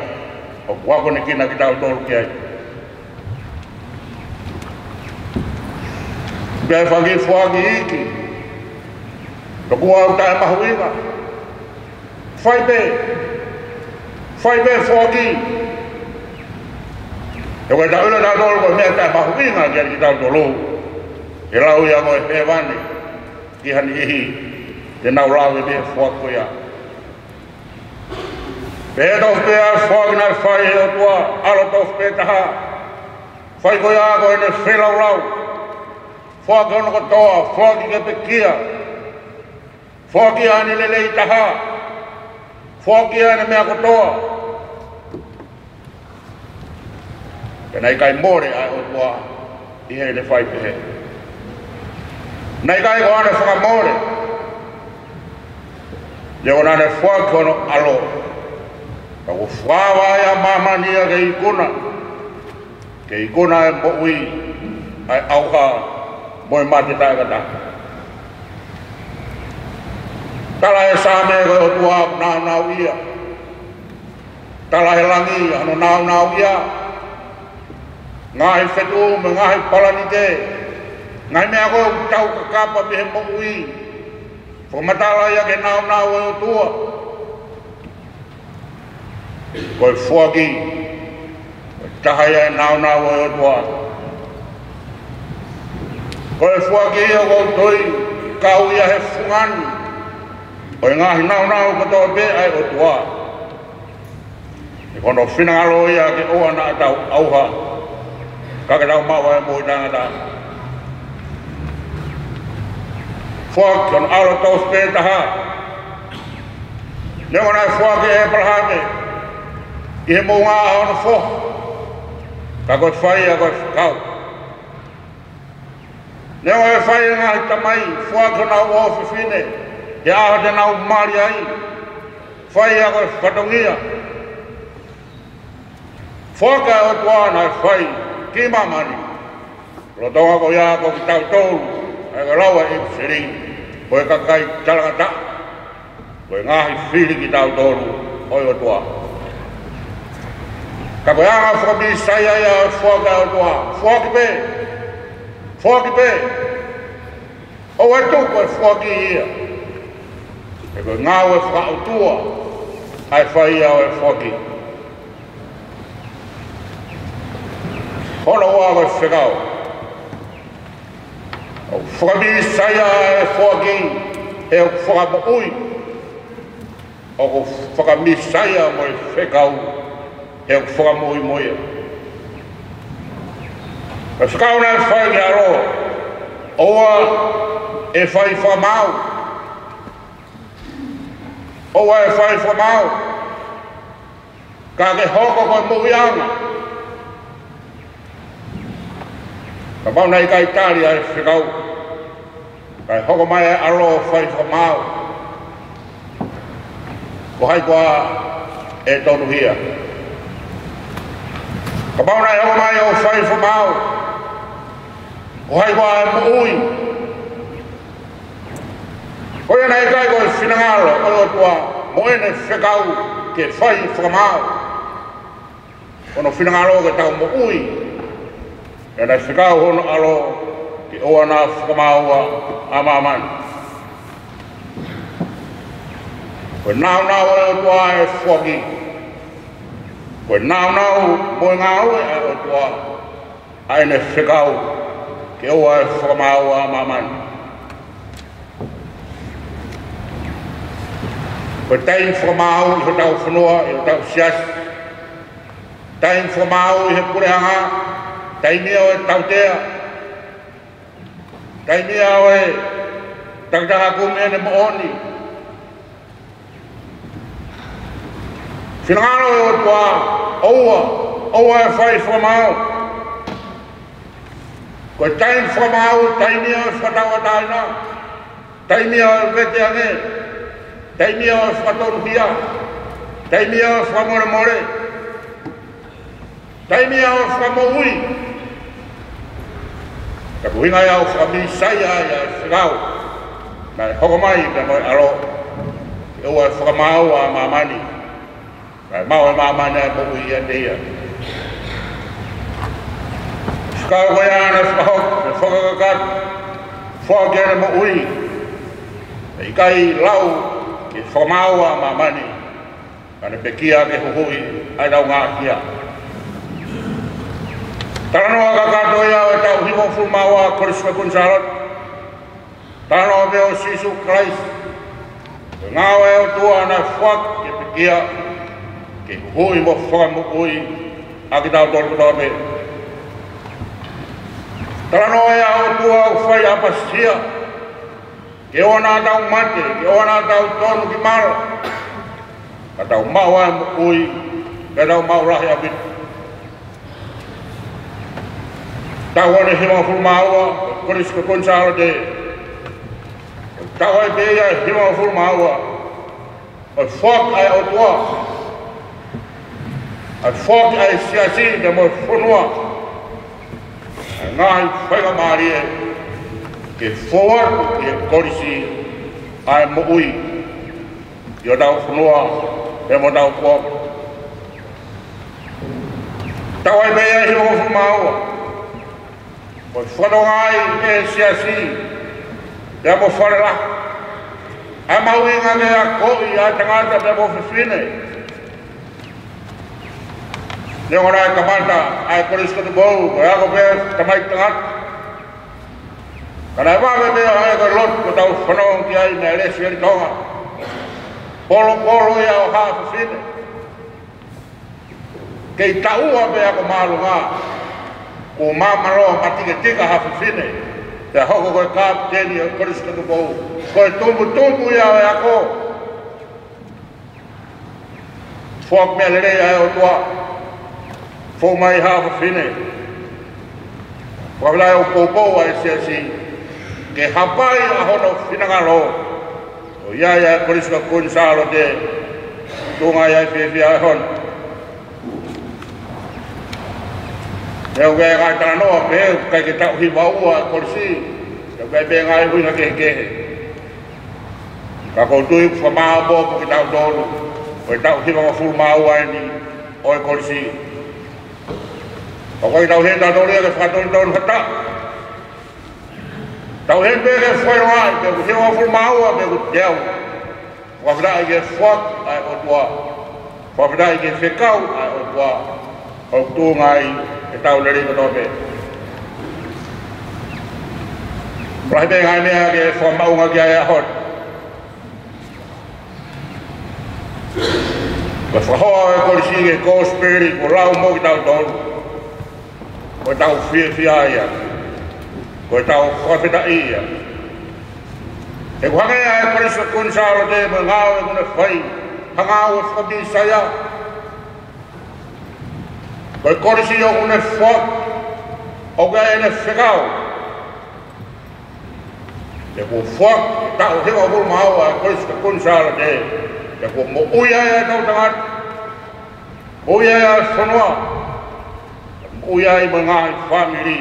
ʻoku akonekina kitautolu ki ai. Pea ʻi he fanga foaki iiki, tokua ʻoku taʻemahuʻinga. Fai pē, fai pē foaki. He ko e tau ʻilo tautolu ko e meʻa taʻemahuʻinga kiate kitautolu, he lau ia ko e hēvani ki ha niʻihi te nau lave mei he foaki ko ia. Pea tofu pē ʻa e foaki naʻe fai ʻe he ʻOtua, ʻAlo tofu pē taha. Fai ko ia ko ʻene feilaulau. Foaki hono kotoa, foaki ke pekia. Foaki ʻa ʻene lelei taha. Foaki ʻa ʻene meʻa kotoa. Pea naʻe ʻikai mole ʻa e ʻOtua ʻi heʻene fai pehē. Naʻe ʻikai ko haʻane fakamole. Neongo naʻa ne foaki hono ʻAlo. Ka kuo fakaava ai ʻa māmani ia ke ikuna. Ke ikuna e moʻui. ʻa e ʻauha mo e mate taʻengata. Tala ʻe he Saame ko e ʻOtua ʻoku nāunauʻia. Tala ʻe he langi ʻa hono nāunauʻia. Ngaahi fetuʻu mo e ngaahi palanite, ngaahi meʻa ko ē ʻoku taukakapa mei he moʻui, fakamatala ia ki he nāunau ʻo e ʻOtua. Ko e foaki, ko e taha ia e nāunau ʻo e ʻOtua. Ko e foaki ia ʻoku ou tui ʻe kau ia he fungani ʻo e ngaahi nāunau kotoa pē ʻa e ʻOtua. He ko hono finangalo ia ke ʻoua naʻa tau ʻauha, ka ke tau maʻu ʻa e moʻui taʻengata. Foaki hono ʻAlo tofu pē taha. Neongo naʻe foaki ʻe ʻĒpalahame ʻi he moʻunga ʻa hono foha, ka ko e fai ia ko e fekau. Neongo ʻe fai ʻe he ngaahi tamai, foaki honau ʻofefine he ʻaho te nau mali ai, fai ia ko e fatongia. Foaki ʻa e ʻOtua naʻe fai ki māmani. Lolotonga ko ia ko kitautolu, ʻa e lau ʻa e ʻIpiseli, ko e kakai talangataʻa, ko e ngaahi fili kitautolu ʻo e ʻOtua. Ka ko e anga fakamīsaia ia ʻo e foaki ʻa e ʻOtua, foaki pē, foaki pē. ʻOua ʻe tuku e foaki ia. He ko e ngāue fakaʻotua ʻa e fai ia ʻo e foaki. Hono ua ko e fekau. ʻOku fakamīsaia e foaki, he ʻoku fakamoʻui. ʻOku fakamīsaia mo e fekau, he ʻoku fakamoʻui mo ia. Ko e fekau naʻe fai ki he ʻAlo, ʻoua ʻe fai fakamaau. ʻOua ʻe fai fakamaau. Ka ke hoko ko e moʻuiʻanga. Kapau naʻe ʻikai tali ʻa e fekau, kae hoko mai ʻa e ʻAlo ʻo fai fakamaau, ko hai koā ʻe tonuhia? Kapau naʻe hoko mai ʻo fai fakamaau, ko hai koā ʻe moʻui? Ko ia naʻe ʻikai ko e finangalo ʻo e ʻOtua mo ʻene fekau ke fai fakamaau. Ko hono finangalo ke tau moʻui. He naʻe fekau hono ʻAlo ke ʻoua naʻa fakamāua ʻa māmani. Ko e nāunau ʻo e ʻOtua e foaki. Ko e nāunau mo e ngāue ʻa e ʻOtua ʻa ʻene fekau ke ʻoua ʻe fakamāua ʻa māmani. Ko e taimi fakamaau ʻi hotau fonua, ʻi hotau siasi. Taimi fakamaau ʻi he puleʻanga. Taimi ia ʻo e tautea. Taimi ia ʻo e takitaha kumi ʻene moʻoni. Finangalo e ʻOtua, ʻoua, ʻoua ʻe fai fakamaau. Ko e taimi fakamaau, taimi ia ʻo e fakatauʻatāina, taimi ia ʻo e veteange, taimi ia ʻo e fakatonuhia, taimi ia ʻo e fakamolemole, taimi ia ʻo e fakamoʻui. Ka ko e ʻuhinga ia ʻoku fakamīsaia ai ʻa e fekau naʻe hoko mai pea mo e ʻAlo, ke ʻoua ʻe fakamāua ʻa māmani, kae maʻu ʻe māmani ʻa e moʻui ʻiate ia. Fekau ko ia naʻe fakahoko, naʻe fakakakato, foaki ʻene moʻui, ʻe ʻikai lau ke fakamāua ʻa māmani, ka ne pekia ke huhuʻi ʻa ʻetau ngāue. Talanoa kakato ia ʻo e taʻu hivangofulu mā ua ʻa Kolisi ko Kuini Sālote. Talanoa pē ʻo Sīsū Kalaisi. Ko e ngāue ʻa e ʻOtua naʻe foaki ke pekia, ke huhuʻi mo fakamoʻui ʻa kitautolu kotoa pē. Talanoa ia ʻo e ʻOtua ʻoku fai ʻapasia. Ke ʻoua naʻa tau mate, ke ʻoua naʻa tau tonu ki mala, ka tau maʻu ʻa e moʻui, pea tau maʻu lahi ʻaupito. Taʻu ʻeni hivangofulu mā ua, Kolisi ko Kuini Sālote. Taʻu ai pē ia hivangofulu mā ua, ʻo e foaki ʻa e ʻOtua, ʻa e foaki ʻa e siasi pea mo e fonua. ʻA e ngaahi faingamālie ke fou atu ki he kolisi ʻa e moʻui ʻi hotau fonua pea mo hotau kuonga. Tau ai pē ia ʻi he hongofulu mā ua, ʻo fakatonga ai ʻe he Siasi pea mo Fale Lahi ʻa e mahuʻinga ke akoʻi ʻa e tangata pea mo e fefine. Neongo naʻe kamata ʻa e Kolisi ko Tupou ko e ako pē tamaiki tangata, ka naʻe vave pē ʻa e ko e lotu kuo tau fanongo ki ai mei he Lesieli Tonga, polopolo ia ʻo haʻa fefine. Kei taʻua pē ako māʻolunga, kuo māmālohi matiketika ha fefine pea hoko ko e kapiteni ʻo e Kolisi ko Tupou, ko e tumutumu ia ʻo e ako. Foaki meʻa lelei ʻa e ʻOtua, fou mai ha fefine. Fakafetaʻi ʻoku poupou ʻa e Siasi ke hapai ʻa hono finangalo ʻo ʻi ai ʻa e Kolisi ko Kuini Sālote, tuʻunga ʻi he fiefia ʻo e ʻaho ni. Neongo e ngaahi talanoa pehē ʻoku ʻikai ke taʻu hiva ua ʻa e kolisi, ʻoku ʻikai pē ngaahi ʻuhinga kehekehe, ka ʻoku ou tui ʻoku fakamāʻopoʻopo kitautolu ko e taʻu hivangofulu mā ua eni ʻo e kolisi. ʻOku ʻikai ke tau hē tautolu ia ke fakatonutonu ha taʻu. Tau hē pē ke fakaʻilonga ai pe ʻoku hivangofulu mā ua pe ʻoku teau. Fakafetaʻi ki he foaki ʻa e ʻOtua. Fakafetaʻi ki he fekau ʻa e ʻOtua ʻoku tuʻunga ai ʻetau lelei kotoa pē. Lahi pē ngaahi meʻa ke fakamaʻunga ki ai ʻa e ʻaho ni. Ko e fakahoa ʻo e kolisi ki he kosipeli kuo lau mo kitautolu, ko ʻetau fiefia ia, ko ʻetau fakafetaʻi ia. He ʻoku hangē ʻa e Kolisi ko Kuini Sālote mo e ngāue ʻoku ne fai ha ngāue fakamisaia. Ko e kolisi ʻoku ne foaki, ʻoku ʻi ai ʻene fekau. He kuo foaki, taʻu hivangofulu mā ua ʻa e Kolisi ko Kuini Sālote, he kuo moʻui ai ʻetau tangata, moʻui ai ʻa e fonua, moʻui ai mo e ngaahi fāmili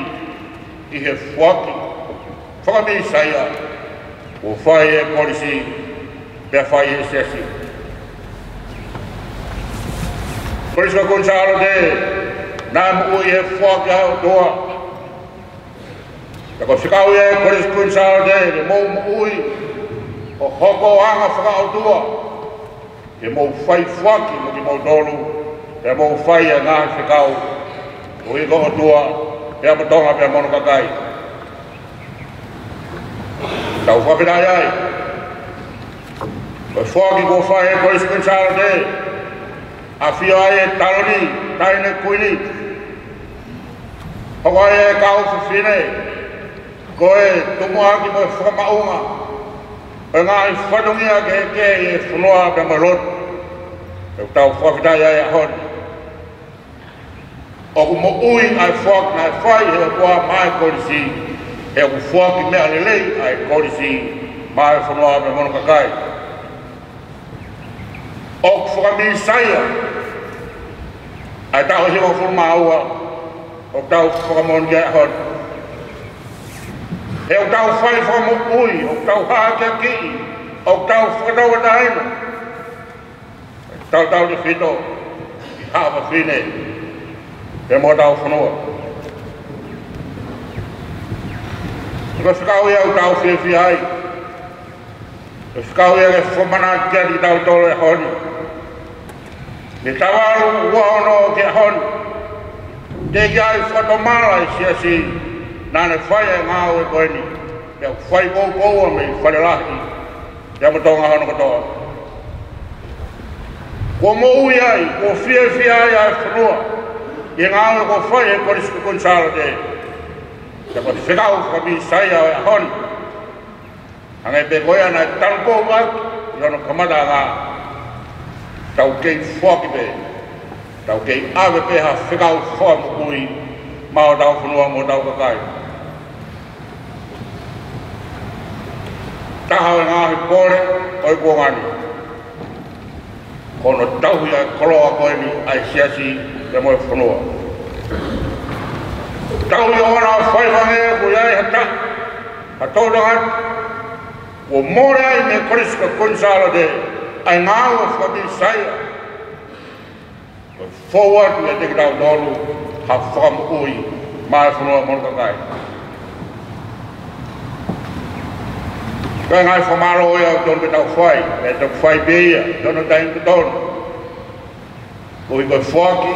ʻi he foaki fakamisaia kuo fai ʻe he kolisi pea fai ʻe he Siasi. Kolisi ko Kuini Sālote, naʻe moʻui he foaki ʻa e ʻOtua. Pea ko e fekau ia ʻa e Kolisi ko Kuini Sālote, ke mou moʻui ʻo hoko ʻo anga fakaʻotua, ke mou fai foaki mo kimoutolu, pea mou fai ʻa e ngaahi fekau ʻo e ʻOtua pea mo Tonga pea mo hono kakai. Tau fakafetaʻi ai. Ko e foaki kuo fai ʻe he Kolisi ko Kuini Sālote, ʻafio ai e taloni, taʻahine kuini, hoko ai e kau fefine ko e tumuʻaki mo e fakamaʻunga ʻo e ngaahi fatongia kehekehe ʻi he fonua pea mo e lotu. ʻOku tau fakafetaʻi ai ʻa e ʻaho ni. ʻOku moʻui ʻa e foaki naʻe fai ʻe he ʻOtua maʻa e kolisi, he ʻoku foaki meʻa lelei ʻa e kolisi maʻa e fonua pea mo hono kakai. ʻOku fakamisaia ʻa e taʻu hivangofulu mā ua ʻoku tau fakamoʻoni ki ai he ʻaho ni. He ʻoku tau fai fakamoʻui, ʻoku tau hakeakiʻi, ʻoku tau fakatauʻatāina, tautautefito ki haʻa fafine pea mo hotau fonua. Ko e fekau ia ʻoku tau fiefia ai. Ko e fekau ia ke fakamanatu kiate kitautolu he ʻaho ni. Mei he taha valu ua ono ki he ʻaho ni, teʻeki ai fakatomala ʻe he Siasi naʻa ne fai ʻa e ngāue ko eni, pea ʻoku fai koukoua mei Fale Lahi pea mo Tonga hono kotoa. Kuo moʻui ai, kuo fiefia ai ʻa e fonua ʻi he ngāue kuo fai ʻe he Kolisi ko Kuini Sālote. Pea ko e fekau fakamisaia ʻo e ʻaho ni, hangē pē ko ia naʻe talupou ʻaki ʻi hono kamataʻanga, tau kei foaki pē, tau kei ʻave pē ha fekau fakamoʻui maʻa hotau fonua mo hotau kakai. Taha ʻo e ngaahi pole ʻo e kuonga ni, ko hono tauhi ʻa e koloa ko eni ʻa e Siasi pea mo e fonua. Tauhi ʻo ʻoua naʻa fai Fakaʻamu ko ia ʻe ha taha, ha toʻutangata, kuo mole ai mei he Kolisi ko Kuini Sālote ʻa e ngāue faka-Mīsaia. Fou atu ʻiate kitautolu ha fakamoʻui maʻa e fonua mo hono kakai. Ko e ngaahi fakamālō ia ʻoku totonu ke tau fai, pea toki fai pē ia ʻi hono taimi totonu. Koeʻuhi ko e foaki,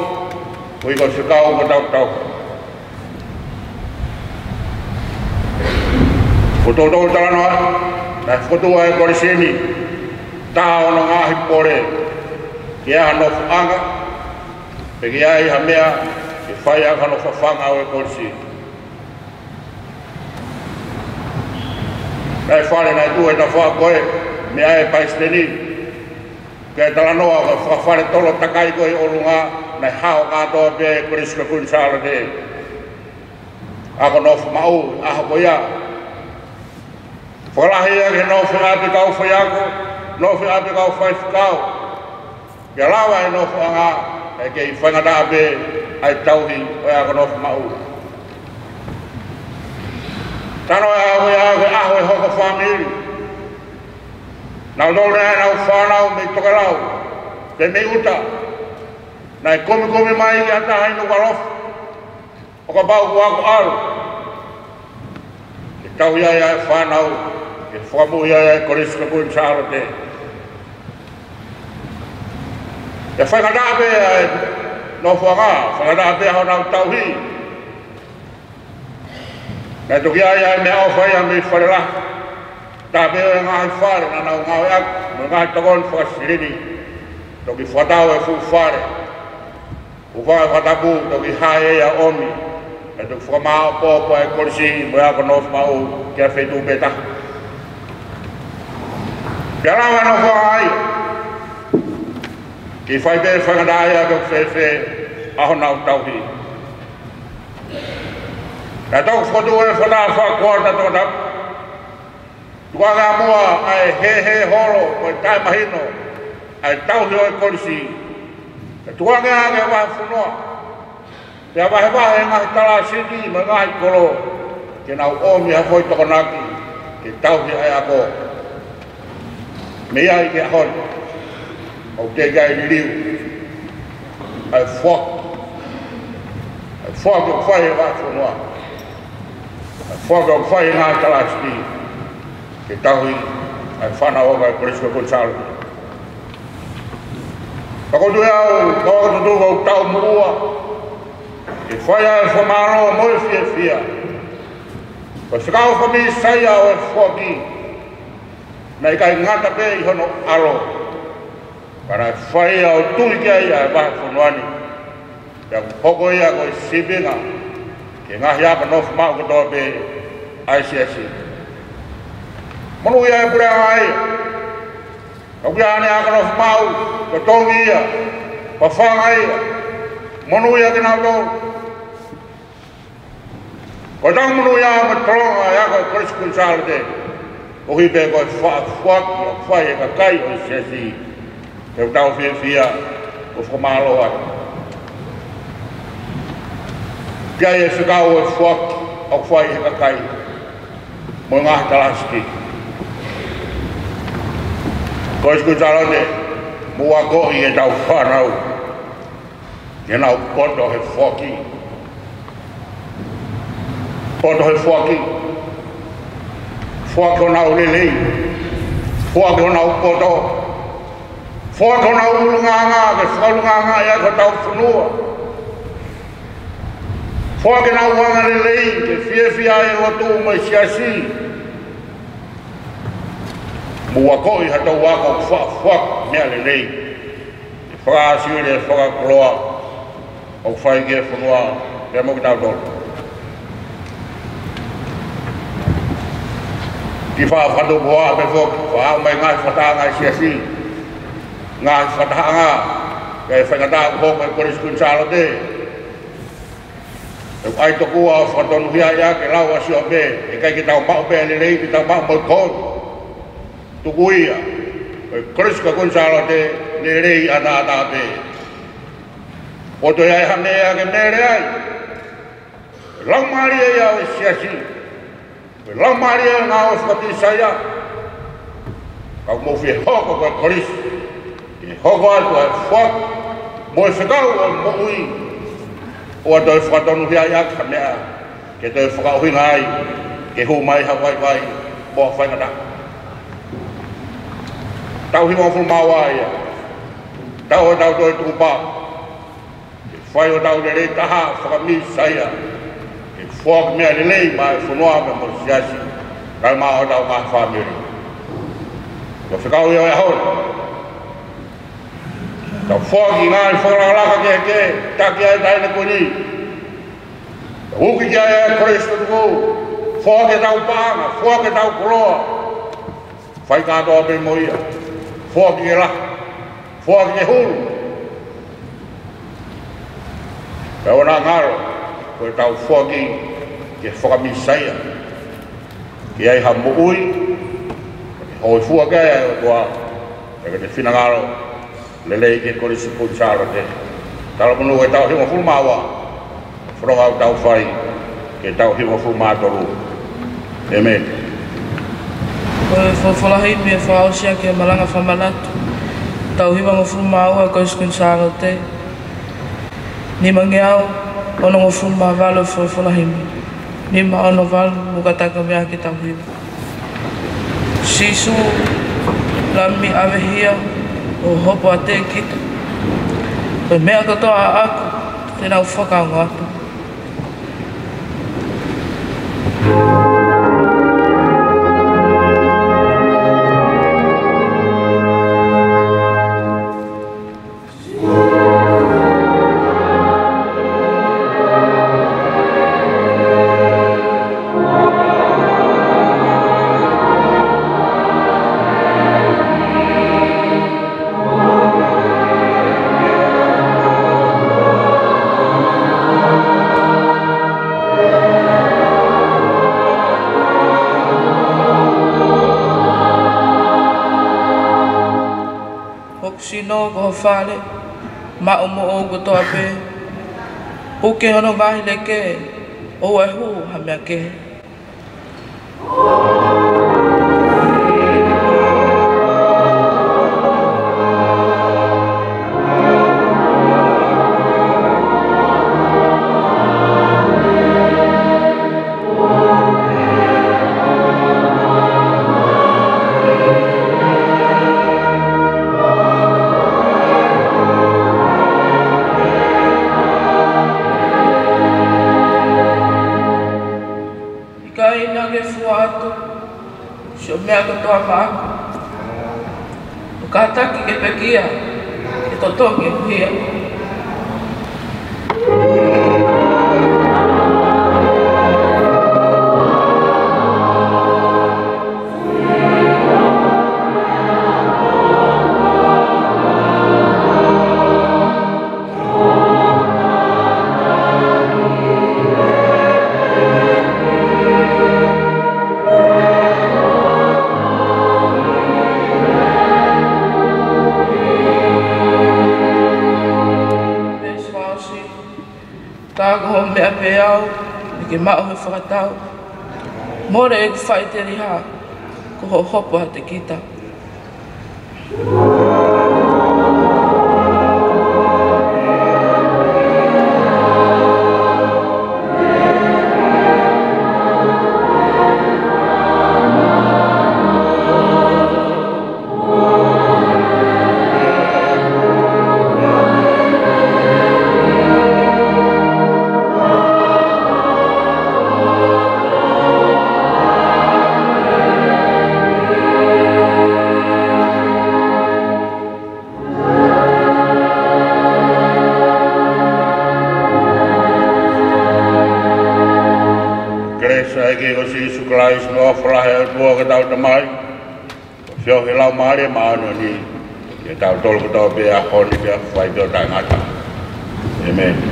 koeʻuhi ko e fekau kuo tau tauhi. Ko e toutou talanoa, naʻe fokotuʻu ʻa e Kolisi ni, taha hono ngaahi pole, ke ʻi ai ha nofoʻanga, pe ke ʻi ai ha meʻa ke fai ai hono fafanga ʻo e Kolisi. Naʻe fale, naʻe tuʻu he tafaʻaki ko ē, meʻa ʻa e palesiteni, ke talanoa ko e fakafale tolo takai ko ē ʻi ʻolunga, naʻe hao kātoa pē ʻa e Kolisi ko Kuini Sālote. Ako nofo maʻu ʻaho ko ia. Fakalahi ia ki he nofo ʻapi kau faiako, nofo ʻapi kau faifekau. Ke lava e nofoʻanga, ʻe kei faingataʻa pē ʻa e tauhi ʻo e ako nofo maʻu. Talanoa ʻa e ʻaho ia ko e ʻaho ʻe hoko fāmili. Naʻa nau tolu naʻa nau fānau mei tokelau, pea mei ʻuta. Naʻe kumikumi mai ki ha taha ʻi Nukuʻalofa. ʻO kapau kuo ako ʻalu, ke tauhi ai ʻa e fānau, ke fakamoʻui ai ʻa e Kolisi ko Kuini Sālote. Ke faingataʻa pē ʻa e nofoʻanga, faingataʻa pē ʻa honau tauhi. Naʻe toki ʻi ai ʻa e meʻaʻofa ia mei Falelahi. Taha pē ʻo e ngaahi fale naʻa nau ngāueʻaki, mo e ngaahi tokoni fakasilini. Toki fakatau e fuʻu fale. Kuo fai fakatapu, toki hae ia ʻo ʻomi, ʻe toki fakamāʻopoʻopo ʻa e Kolisi mo e ako nofo maʻu ki ha feituʻu pē taha. Pea lava e nofoʻanga ia ke fai pē faingataʻaʻia pe ʻoku fēfē ʻa honau tauhi. Naʻe toki fokotuʻu e fakataha fakakuata tokotapa. Tukuange ʻa muʻa ʻa e hēhē holo mo e taʻemahino ʻa e tauhi ʻo e Kolisi. Pea tukuange ʻa e vahefonua. Pea vahevahe e ngaahi talāsiti mo e ngaahi kolo. Ke nau ʻomi ha foʻi tokonaki ke tauhi ʻa e ako. Mei ai ki he ʻaho ni, ʻoku teʻeki ai liliu ʻa e foaki, ʻa e foaki ʻoku fai ʻe he vahefonua, ʻa e foaki ʻoku fai ʻe he ngaahi talāsiti ke tauhi ʻa e fānau ako ʻa e Kolisi ko Kuini Sālote. Pea ko u tui au, kau ako tutuku, ʻoku taumuʻa ke fai ʻa e fakamālō mo e fiefia. Ko e fekau faka-Mīsaia ʻo e foaki, naʻe ʻikai ngata pē ʻi hono ʻalo, ka naʻe fai ia ʻo tui ki ai ʻa e vahefonua ni. Pea hoko ia ko e sīpinga ki he ngaahi ako nofo maʻu kotoa pē ʻa e siasi. Monūʻia e puleʻanga ia. Ka ʻoku ʻi ai ʻene ako nofo maʻu, totongi ia, fafanga ia. Monūʻia kinautolu. Ko ʻetau monūʻia mo e tolonga ʻa e ako ʻa e Kolisi Kuini Sālote, koeʻuhi pē ko e fakafoaki ʻoku fai ʻe he kakai ʻo e siasi. Pea ʻoku tau fiefia ʻo fakamālō atu. Ki ai e fekau ʻo e foaki ʻoku fai ʻe he kakai mo e ngaahi talāsiti. Kolisi Kuini Sālote, mou akoʻi ʻetau fānau ke nau poto he foaki. Poto he foaki. Foaki honau lelei. Foaki honau poto. Foaki honau ʻulungaanga, ke fakaʻulungaanga ʻaki hotau fonua. Foaki honau angalelei, ke fiefia ai e lotu mo e siasi. Mou akoʻi haʻatau ako fakafoaki meʻa lelei. Fakaʻāsili e fakakoloa ʻoku fai ki he fonua pea mo kitautolu. Kiʻi fakatupu ā pē foki, fakaaʻu mai ngaahi fakatahaʻanga ʻa e siasi, ngaahi fakatahaʻanga, kae faingataʻa ʻoku hoko ʻa e Kolisi Kuini Sālote. ʻOku ʻai tokua ʻo fakatonuhia ia ke lau ʻa Siope, ʻikai ke tau maʻu pē lelei, ke tau maʻu mo e kovi. Tuku ia, ko e Kolisi ko Kuini Sālote, lelei ʻataʻatā pē. ʻOku toe ʻi ai ha meʻa ke mele ai, ko Laumālie ia ʻo e siasi, ko e laumālie ia ʻo e ngāue fakamisaia, ka ʻoku mou fie hoko ko e kolisi ke hoko atu ʻa e foaki mo e fekau ʻo e moʻui, ʻo toe fakatonuhiaʻi ʻaki ha meʻa ke toe fakaʻuhinga ai ke hū mai ha vaivai mo ha faingataʻa. Tau hivangofulu mā ua ia, tau ʻo tau toe tukupā ke fai hotau lelei taha fakamisaia ke foaki meʻa lelei maʻa e fonua pea mo e siasi, kae ʻumaʻā hotau ngaahi fāmili. Ko e fekau ia ʻo e ʻaho ni. Tau foaki ngaahi fakalakalaka kehekehe, taki ai e taʻahine ko eni. Tau uki ki ai e kolisi tutuku, foaki ʻetau paʻanga, foaki ʻetau koloa. Fai kātoa pē mo ia. Foaki ke lahi, foaki ke hulu. Pea ʻoua naʻa ngalo ko ʻetau foaki ke fakamisaia, ke ʻi ai ha moʻui ke hōifua ki ai ʻa e ʻOtua, pea ke ne finangalo lelei ki he Kolisi Kuini Sālote. Talamonū ʻe tau hivangofulu mā ua, fononga ʻoku tau fai ki he tau hivangofulu mā tolu. ʻĒmeni. Ko e folofola himi ʻe fakaʻosi ʻaki e malanga fakamanatu, tau hivangofulu mā ua ʻo e Kolisi Kuini Sālote. Nimangeau onongofulu mā valu ʻo e folofola himi. Nima ono valu, mou kātaki mai ki he tau hiva. Sīsū, Lami ʻa e hia, ʻo hopo ʻiate kita. Ko e meʻa kotoa ʻaʻaku te nau fakaongo atu. Hoku sino ko ho fale, maʻu moʻou kotoa pē. Puke hono ngaahi leke, ʻoua ʻe hū ha meʻa kehe. ʻIkai naʻa ke fua atu siʻo meʻa kotoa maʻaku. Kātaki ke pekia, ke totongi e hia. Pea ʻosi, tā ko hoʻo meʻa pē au, ʻi he maʻu ʻo e fakatau. Mole ʻeku faʻiteliha, ko hoʻo hopo ʻiate kita. Kelesi ʻa e ʻEiki ko Sīsū Kalaisi, mo e ʻofa lahi ʻa e ʻOtua ko hotau Tamai, feohi ʻa e Laumālie Māʻoniʻoni, ke tau tolo kotoa pē ʻa e ʻaho ni pea fai pē ʻo taʻengata. ʻĒmeni.